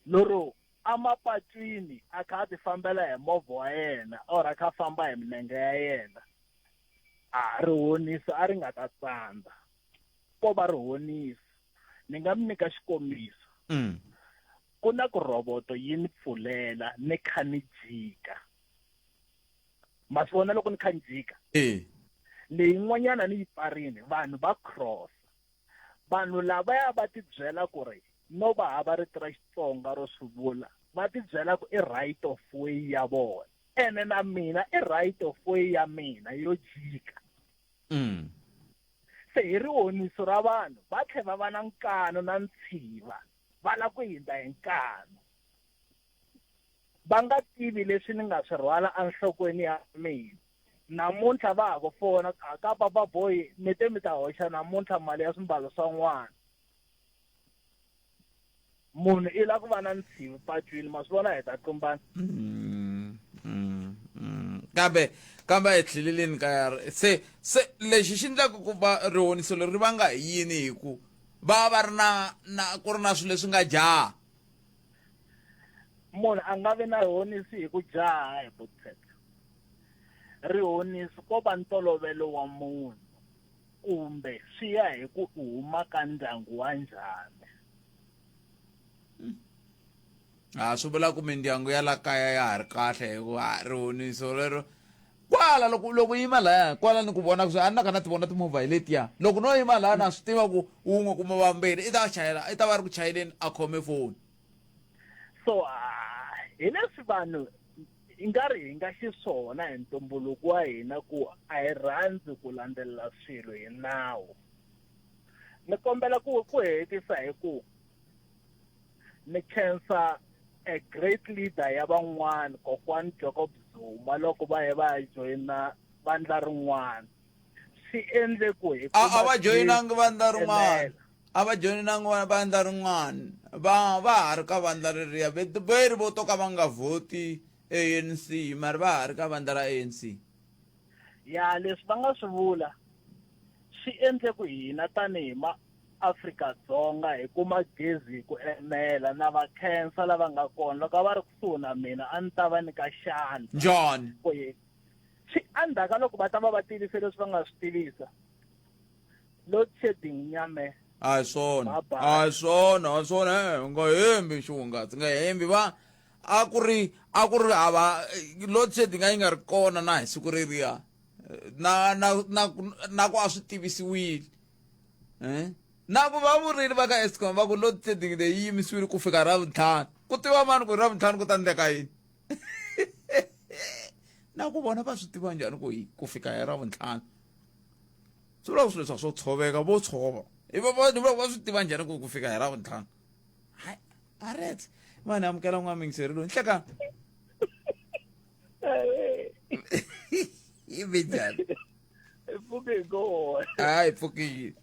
Lero amapatwini a kha a ti fambela hi movha wa yena or a kha a famba hi milenge ya yena, a rihonisa a ri nga ta tsandza. Ko va rihonisa. Ni nga mi nyika xikombiso. Ku na ku roboto yi ni pfulela ni kha ni jika. Ma swi vona loko ni kha ni jika? Leyin'wanyana ni yi pfarini, vanhu va cross. Vanhu lavaya va tibyela ku ri no va hava rito ra Xitsonga ro swi vula, va tibyela ku i right of way ya vona. Ene na mina i right of way ya mina yo jika. Se hi rihoniso ra vanhu va tlhe va va na nkanu na ntshiva, va la ku hindza hi nkanu. Va nga tivi leswi ni nga swi rhwala enhlokweni ya mina. Namuntlha va ha ku fona a ka Papa Boy, mi te mi ta hoxa namuntlha mali ya swimbalo swa n'wana. Munhu i la ku va na ntshivi patwini, ma swi vona hi ta tlumbana. Kambe kambe a hi tlheleleni ka ya se se lexi xi endlaka ku va rihoniso leri ri vanga hi yini hi ku va va ri na na ku ri na swilo leswi nga jaha. Munhu a nga vi na rihonisi hi ku jaha hi vukheta. Rihonisi ko va ntolovelo wa munhu kumbe swi ya hi ku u huma ka ndyangu wa njhani. A swi vula ku mindyangu ya la kaya ya ha ri kahle hikuva rihoniso rero kwala loko loko yima laya kwala ni ku vona ku a ni na ka na ti vona timovha hi letiya loko no yima laya na swi tiva ku wun'we kumbe vambirhi i ta chayela i ta va ri ku chayeleni a khome foni. So hi leswi vanhu i nga ri hi nga xiswona hi ntumbuluko wa hina ku a hi rhandzi ku landzelela swilo hi nawu. Ni kombela ku ku hetisa hi ku ni khensa a great leader ya van'wana kokwani Jacob Zuma loko va ye va ya joyina vandla rin'wana swi endle ku hi a va joyinangi vandla rin'wana a va joyinangi vandla rin'wana va va ha ri ka vandla reriya veri vo to ka va nga vhoti ANC mara va ha ri ka vandla ra ANC. Ya leswi va nga swi vula swi endle ku hina tanihi ma Afrika-Dzonga hi kuma gezi hi ku enela na va khensa lava nga kona loko a va ri kusuhi na mina a ni ta va nyika xandla. Njhani? Ku hi swi endzhaku ka loko va ta va va tivise leswi va nga swi tivisa load shedding nyame. A hi swona a hi swona a hi swona e u nga hembi xihungatsi nga hembi va a ku ri a ku ri hava load shedding a yi nga ri kona na hi siku reriya na na na na ku a swi tivisiwile eh na ku va vurile va ka Eskom va ku load shedding leyi yi yimisiwile ku fika ra vuntlhanu ku tiva mani ku ra vuntlhanu ku ta endleka yini na ku vona va swi tiva njhani ku ku fika hi ra vuntlhanu swi vula ku swilo leswi swo tshoveka vo tshova i va va va swi tiva njhani ku ku fika hi ra vuntlhanu hayi aretse mani amukela n'wamingiseri loyi nhlekani i ve njhani i pfuke hi kona hayi pfukile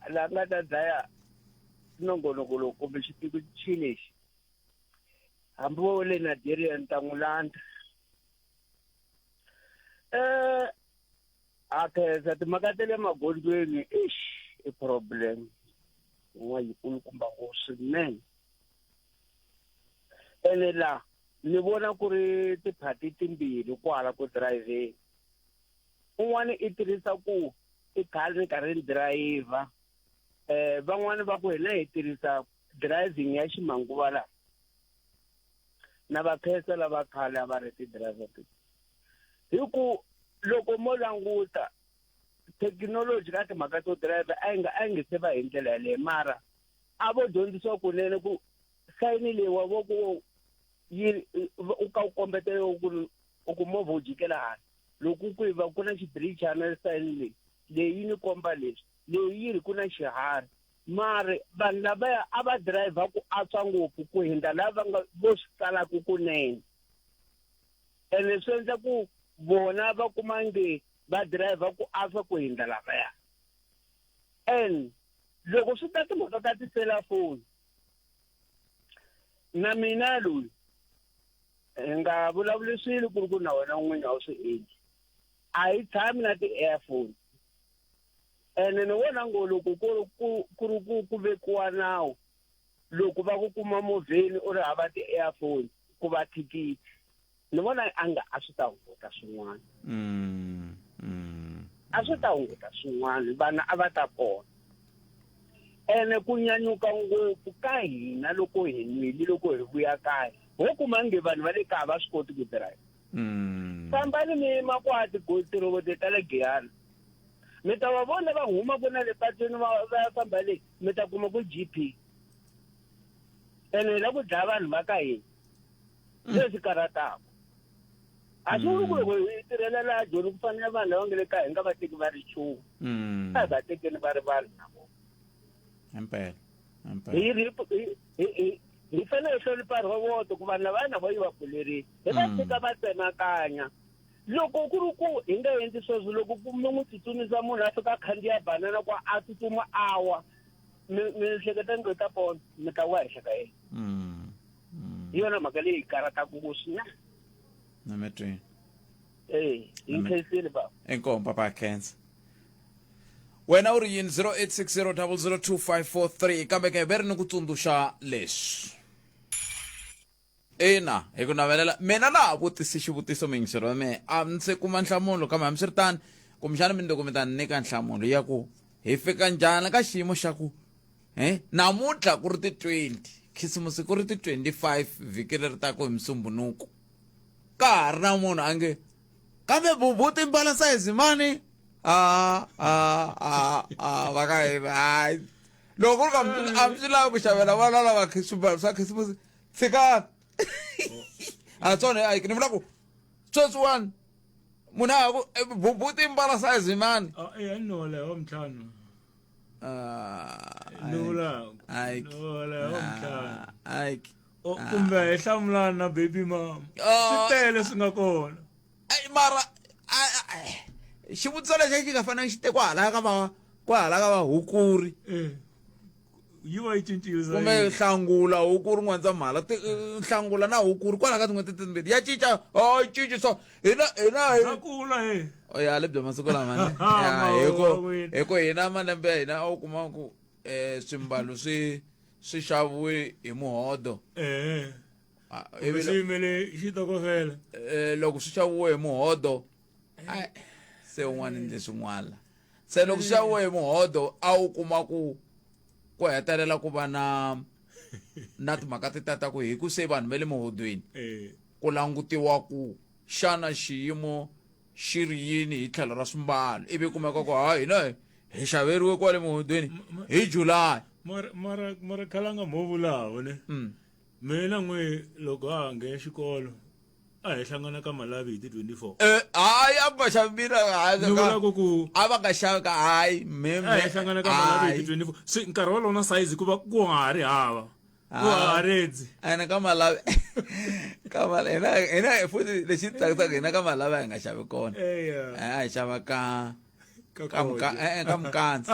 la nga ta dlaya nongonoko lowu kumbe xitiko lexi hambi wo le Nigeria ni ta n'wi landza eh a khensa timhaka ta le magondzweni ixi i problem yin'wana yikulukumba ngopfu swinene ene la ni vona ku ri tiphati timbirhi kwala ku driveni un'wana i tirhisa ku i khale ni karhi ni dirayivha um van'wani va ku hina hi tirhisa driving ya ximanguva lawa na va khensa lava khale a va ri ti-driver hi ku loko mo languta thekinoloji ka timhaka to driver a yi nga a yi nge se va hi ndlela yaleyo mara a vo dyondzisiwa kunene ku sayini leyi wa vo ku yi u ka u kombetela ku u ku movha wu jikela hala loko ku va ku na xibirichana sayini leyi leyi yi ni komba leswi leyi yi ri ku na xiharhi mara vanhu lavaya a va dirayivha ku antswa ngopfu ku hindza lava nga vo swi tsalaka kunene ene swi endla ku vona va kuma nge va dirayivha ku antswa ku hindza lavaya and loko swi ta timhaka ta tiselafoni na mina loyi hi nga vulavuli swilo ku ri ku na wena n'wini a wu swi endli a hi tshami na ti-airphone. Ene ni vona ngo loko ku ri ku ku ri ku ku vekiwa nawu loko va ku kuma movheni u ri hava ti-earphone ku va thikithi ni vona a nga a swi ta hunguta swin'wana Mm. Mm. a swi ta hunguta swin'wana vana a va ta pona ene ku nyanyuka ngopfu ka hina loko hi nwile loko hi vuya kaya ho kuma nge vanhu va le kaya va swi koti ku drive Mm. fambani mi yima kwa tiroboti ta le giyani mi ta va vona va humaka na le patwini va va ya famba le mi ta kuma ku g p ene hi la ku dlaya vanhu va ka hina leswi karhataka a swi vuli ku loko hi tirhela laha joni ku fanele vanhu lava nga le kaya hi nga va teki va ri nchumu Mm. a hi va tekeni va ri vanhu na vona Impela. Impela. hi ri hi- hi- hi- hi fanele hi hlonipha rhovoto ku vanhu lavaya na vo yi va kulerile hi va Mm. tshika va tsemakanya loko ku ri ku hi nga endli sweswo loko ku mi n'wi tsutsumisa munhu a fika a khandziya banana ku a tsutsuma a wa mi mi hleketa ni ta pona mi ta wa henhla ka yena Mm. hi yona mhaka leyi karhataka ku swinene Na mi twini. e hi nkhensile baba Inkomu papa Khensa. Wena u ri yini 0860002543 kambe ke ve ri ni ku tsundzuxa leswi. Ina, hi ku navelela mina na ha vutisi xivutiso miyingiseri wa mehe a ndzi kuma nhlamulo kambe hambiswiritano kumbexana mindzuku mi ta ni nyika nhlamulo ya ku hi fika njhani ka xiyimo xa ku eh namuntlha ku ri ti 20 khisimusi ku ri ti 25 vhiki leri taka hi musumbunuku ka ha ri na munhu a nge kambe bubu ti mbala sayizi mani a a a a va ka hina hayi loko ku ri ka a mi swi lavi ku xavela vana lava swimbalo swa khisimusi tshikani a tsona a ni vula ku sweswiwani munhu a ha ku eh, bubu ti mbala sayizi mani e a ni nola wa mintlhanu Ni vula nola wa mintlhanu Ayi. kumbe hi hlamulana na baby mama Ah. swi tele swi nga kona Ai, mara xivutiso lexi xi nga fanele xi te kwahala ka va kwahala ka va hukuri yi va yi cincile kumbe hlangula hukuri n'wandzamhala hlangula na hukuri kwalaha ka tin'hweti timbirhi ya cinca o yi cinci so hina hina Ra kula he o ya lebya masiku lama ne Ya, hi ku hi ku hina malembe ya hina a wu kuma ku um swimbalo swi swi xaviwe hi muhodo eh Ah, kumbe ivi swi yimele xitokofela eh, loko swi xaviwe hi muhodo ai, se un'wana ndle swin'wana se loko swi xaviwe hi muhodo a wu kuma ku ku hetelela ku va na na timhaka ti tata ku hi ku se vanhu va le muhodweni eh ku langutiwa ku xana xiyimo xi ri yini hi tlhelo ra swimbalo ivi kumeka ku ha hina hi xaveriwe kwale muhodweni hi july mara mara mara khalanga mo vulawo ne Mm. mina n'we loko a ha nghena xikolo a hi hlangana ka malavi hi ti 24 Eh, hayi a ku nga xavi mina hayi Ni vula ku ku a va nga xavi ka hayi me a hi hlangana ka malavi hi hayi. ti 24 se nkarhi wolowo na size ku va ku ha ri hava ku ha redzi ene ka malavi ka malavi hina hina futhi lexi tsakisaka hina ka malavi a hi nga xavi kona Eya. Eh, a hi xava ka Ka ka muka Koja. eh, eh, ka mukantsa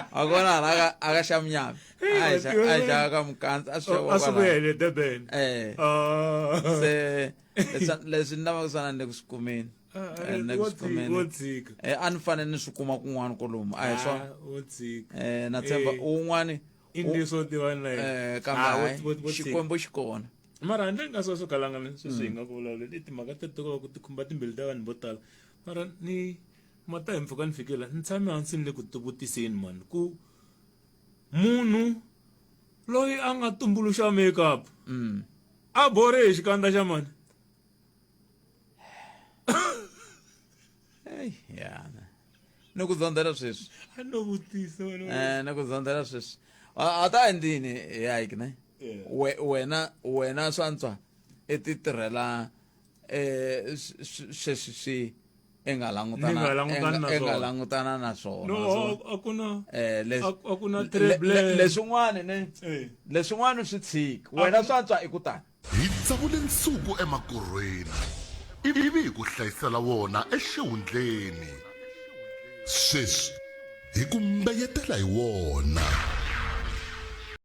a kona hala aka aka xamunyama Hey, a hi xa- a hi xava ka mukantsa a swi xaviwa a swi kwalano. vuya hi le Durban eh Ah. se leswi- leswi ni lavaka swona ni le ku swi kumeni Ah, Eh, ni le ku wo swi kumeni. tshika, wo tshika. Eh, a ni fanele ni swi kuma kun'wana kolomu a hi swona Ah, wo tshika. eh na tshemba Eh. un'wani I ntiyiso tiva na yena. eh kambe Ah, hayi, wo- wo- wo tshika. xikwembu xi kona mara handle ka sweswo kalanga ni sweswi hi Mm. nga ku vulavula i timhaka teto ko va ku ti khumba timbilu ta vanhu vo tala mara ni mata hi mpfhuka ni fikela ni tshame hansi ni le ku tivutiseni mani ku munhu loyi a nga tumbuluxa makeup Mm. a borhe hi xikandza xa mani Ey, yana ni ku zondzela sweswi a no vutisa wena. eh ni ku zondzela sweswi a a ta endlini ya ne Yeah. we wena wena swantswa i ti tirhela eh sweswi swi i nga Ni langutana nga langutani na i nga swona. langutana na swona No, So, a ku na eh leswi a ku na treble. leswin'wana ne Eh. leswin'wana swi tshiki wena swantswa i ku tani Hi tsavule nsuku emakorhweni ivi hi ku hlayisela wona exihundleni. Sweswi hi ku mbeyetela hi wona.